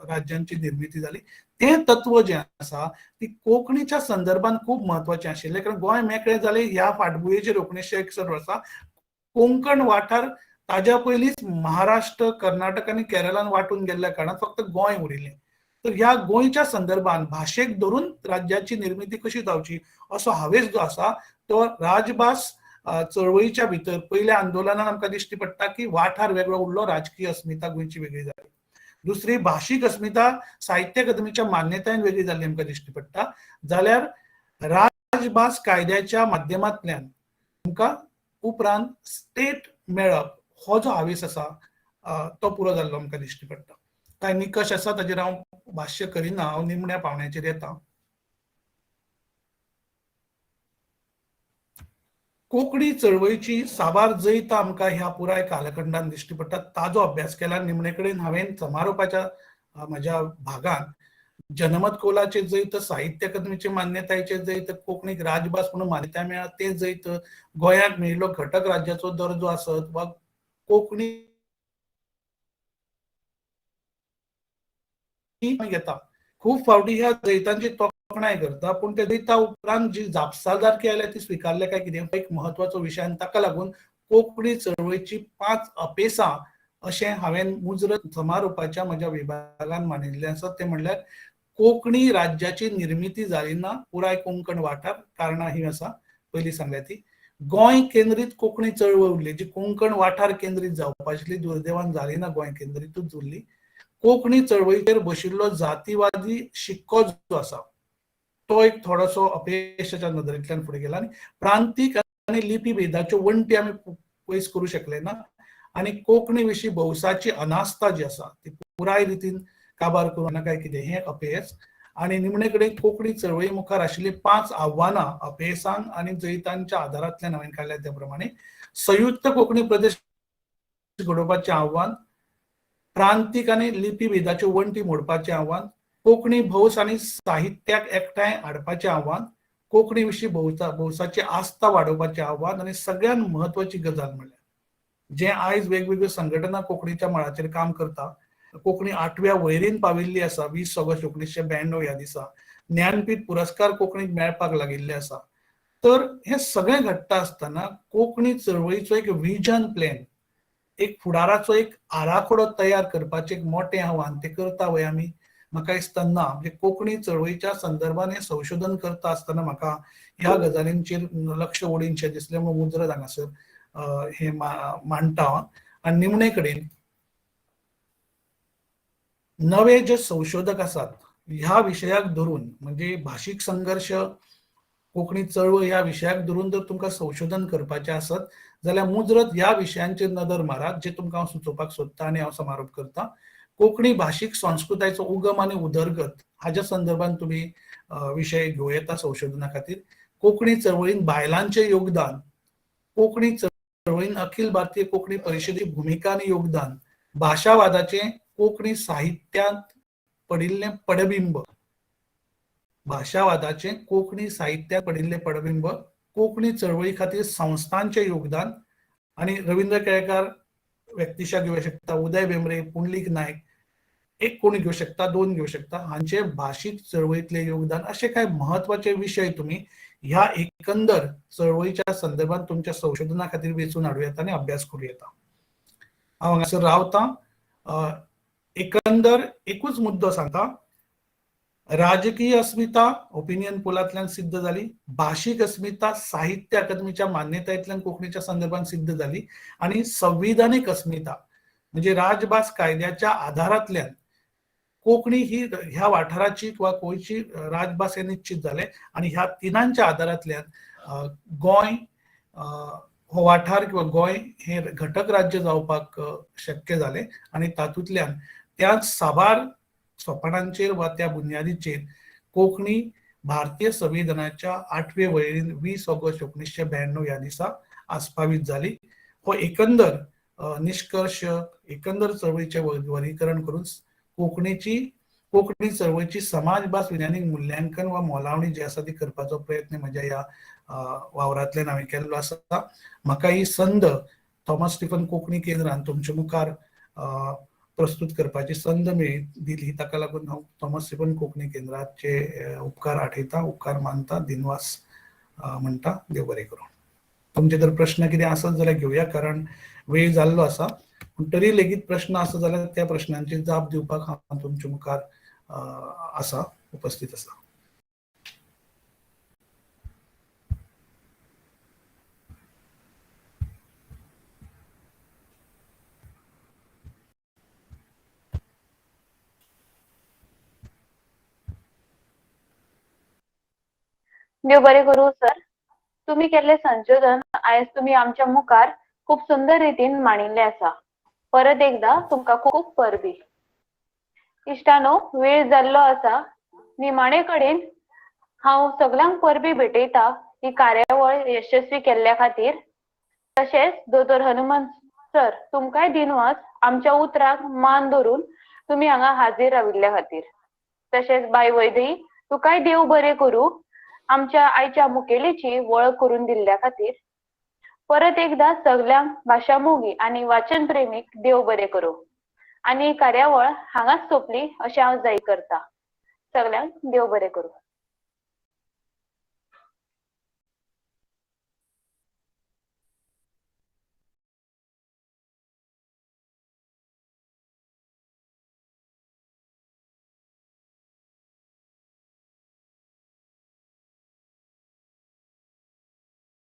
राज्यांची निर्मिती जाली. तें तत्व जें आसा ती कोंकणीच्या संदर्भात खूब म्हत्वाचें आशिल्लें, कारण गोंय मेकळें जालें ह्या फाटभुंयेचेर 1961 वर्सा कोंकण वाठार ताज्या पयलींच महाराष्ट्र, कर्नाटक आनी केरळान वांटून गेल्ल्या कारणान फक्त गोंय उरिल्लें. तर ह्या गोंयच्या संदर्भात भाशेक धरून राज्याची निर्मिती कशी जावची असो हावेस जो आसा तो राजभास चळवळीच्या भितर पयल्या आंदोलनान आमकां दिश्टी पडटा की वाठार वेगळो उरलो, राजकीय अस्मिता गोंयची वेगळी जाली. दुसरी भाशीक अस्मिता साहित्य अकादमीच्या मान्यतायेन वेगळी जाल्ली आमकां दिश्टी पडटा. जाल्यार राजभास कायद्याच्या माध्यमांतल्यान आमकां उपरांत स्टेट मेळप हो जो हावेस आसा तो पुरो जाल्लो आमकां दिश्टी पडटा. कांय निकश आसा ताजेर हांव भाश्य करिना, हांव निमण्या पावण्याचेर येता. कोंकणी चळवळीची साबार जैतां आमकां ह्या पुराय कालखंडान दिश्टी पडटा. ताजो अभ्यास केला. निमणे कडेन हांवें समारोपाच्या म्हज्या भागान जनमत कौलाचे जैत, साहित्य अकादमीचे मान्यतायेचे जैत, कोंकणीक राजभास म्हणून मान्यताय मेळ्ळा ते जैत, गोंयाक मेळिल्लो घटक राज्याचो दर्जो आसत वा कोंकणी घेता. खूब फावटी ह्या जैतांची तोखणाय करता, पूण त्या जैता उपरांत जी जापसालदारकी आयल्या ती स्विकारल्या काय कितें एक म्हत्वाचो विशय. आनी ताका लागून कोंकणी चळवळीची 5 अपेसां अशें हांवें मुजरत समारोपाच्या म्हज्या विभागान मांडिल्लें आसा. तें म्हणल्यार कोंकणी राज्याची निर्मिती जाली ना पुराय कोंकण वाठार, कारणां ही आसा पयलीं सांगल्या ती. गोंय केंद्रीत कोंकणी चळवळ उरली, जी कोंकण वाठार केंद्रीत जावपाची दुर्दैवान जाली ना, गोंय केंद्रीतूच उरली. कोंकणी चळवळीचेर बशिल्लो जातीवादी शिक्को जो आसा तो एक थोडोसो अपेशाच्या नदरेंतल्यान फुडें गेला. आनी प्रांतीक आनी लिपी भेदाच्यो वण्टी आमी पयस करूं शकले ना आनी कोंकणी विशीं भौसाची अनास्था जी आसा ती पुराय रितीन काबार करूं ना काय कितें हें अपेस. आनी निमणे कडेन कोंकणी चळवळी मुखार आशिल्लीं 5 आव्हानां अपेसांक आनी जैतांच्या आदारांतल्यान हांवें काडल्या त्या प्रमाणे संयुक्त कोंकणी प्रदेश घडोवपाचें आव्हान, प्रांतीक आनी लिपी भेदाच्यो वण्टी मोडपाचें आव्हान, कोंकणी भौस आनी साहित्याक एकठांय हाडपाचें आव्हान, कोंकणी विशीं भौसाची आस्था वाडोवपाचें आव्हान, आनी सगळ्यांत म्हत्वाची गजाल म्हणल्यार जें आयज वेगवेगळ्यो संघटना कोंकणीच्या मळाचेर काम करता, कोंकणी 8व्या वळेरेन पाविल्ली आसा 20 ऑगस्ट 1992 ह्या दिसा, ज्ञानपीठ पुरस्कार कोंकणीक मेळपाक लागिल्ले आसा. तर हें सगळें घडटा आसतना कोंकणी चळवळीचो एक विजन प्लॅन, एक फुडाराचो एक आराखडो तयार करपाचें एक मोटें आव्हान तें करता वय आमी, म्हाका दिसता ना. म्हणजे कोंकणी चळवळीच्या संदर्भान हें संशोधन करता आसतना म्हाका ह्या गजालींचेर लक्ष ओडीनशें दिसलें म्हणून मुजरत हांगासर हें मांडटा हांव. आनी निमणे कडेन नवे जे संशोधक आसात ह्या विशयाक धरून, म्हणजे भाशीक संघर्श, कोंकणी चळवळ ह्या विशयाक धरून जर तुमकां संशोधन करपाचें आसत जाल्यार मुजरत ह्या विशयांचेर नदर मारात, जे तुमकां हांव सुचोवपाक सोदतां. आनी हांव समारोप करतां. कोंकणी भाशीक संस्कृतायेचो उगम आनी उदरगत हाज्या संदर्भान तुमी विशय घेवं येता संशोधना खातीर. कोंकणी चळवळीन बायलांचें योगदान, कोंकणी चळवळीन अखिल भारतीय कोंकणी परिशदेची भुमिका आनी योगदान, भाशावादाचें कोंकणी साहित्यांत पडिल्लें पडबिंब, भाशावादाचें कोंकणी साहित्यांत पडिल्लें पडबिंब, कोंकणी चळवळी खातीर संस्थांचें योगदान, आनी रवींद्र केळेकार व्यक्तिशा घेवं शकता, उदय भेंब्रे, पुंडलीक नायक, एक कोण घेवं शकता, 2 घेवं शकता, हांचे भाशीक चळवळींतलें योगदान, अशे कांय म्हत्वाचे विशय तुमी ह्या एकंदर चळवळीच्या संदर्भात तुमच्या संशोधना खातीर वेंचून हाडूं येता आनी अभ्यास करूं येता. हांव हांगासर रावतां. एकंदर एकूच मुद्दो सांगता, राजकीय अस्मिता ओपिनियन पोलांतल्यान सिद्ध जाली, भाशीक अस्मिता साहित्य अकादमीच्या मान्यतायेंतल्यान कोंकणीच्या संदर्भात सिद्ध जाली, आनी संविधानीक अस्मिता म्हणजे राजभास कायद्याच्या आधारांतल्यान कोंकणी ही ह्या वाठाराची किंवा गोंयची राजभास हें निश्चित जालें. आनी ह्या तिनांच्या आदारांतल्यान गोंय हो वाठार किंवा गोंय हें घटक राज्य जावपाक शक्य जालें. आनी तातूंतल्यान त्याच साबार सोपाणांचेर वा त्या बुन्यादीचेर कोंकणी भारतीय संविधानाच्या 8वे वळेरेन 20 ऑगस्ट 1992 ह्या दिसा आस्पावीत जाली. हो एकंदर निश्कर्श, एकंदर चळवळीचें वर्गीकरण करून कोंकणी चळवळीची समाजभास विज्ञानीक मुल्यांकन वा मोलावणी जी आसा ती करपाचो प्रयत्न म्हज्या ह्या वावरांतल्यान हांवें केल्लो आसा. म्हाका ही संद थॉमस स्टीफन कोंकणी केंद्रान तुमचे मुखार प्रस्तुत करपाची संद मेळ्ळी दिली, ताका लागून हांव थॉमस स्टीफन कोंकणी केंद्राचे उपकार आठयता, उपकार मानता, दिनवास म्हणटा. देव बरें करूं. तुमचे जर प्रश्न कितें आसत जाल्यार घेवया, कारण वेळ जाल्लो आसा, पूण तरी लेगीत प्रश्न आसा जाल्यार त्या प्रश्नांची जाप दिवपाक हांव तुमचे मुखार आसा, उपस्थित आसा. देव बरें करूं सर. तुमी केल्लें संशोधन आयज तुमी आमच्या मुखार खूब सुंदर रितीन मांडिल्लें आसा. परत एकदां तुमकां खूब परबीं. इश्टानो, वेळ जाल्लो आसा. निमाणे कडेन हांव सगल्यांक परबीं भेटयता ही कार्यावळ यशस्वी केल्ल्या खातीर. तशेंच दोतोर हनुमंत सर, तुमकांय दिनवास आमच्या उतराक मान धरून तुमी हांगा हाजीर राविल्ल्या खातीर. तशेंच बाय वैदेही, तुकाय देव बरें करूं आमच्या आयच्या मुखेलीची वळख करून दिल्ल्या खातीर. परत एकदां सगल्यांक भाशा मोगी आनी वाचन प्रेमीक देव बरें करूं. आनी कार्यावळ हांगाच सोंपली अशें हांव जाहीर करता. सगल्यांक देव बरें करूं.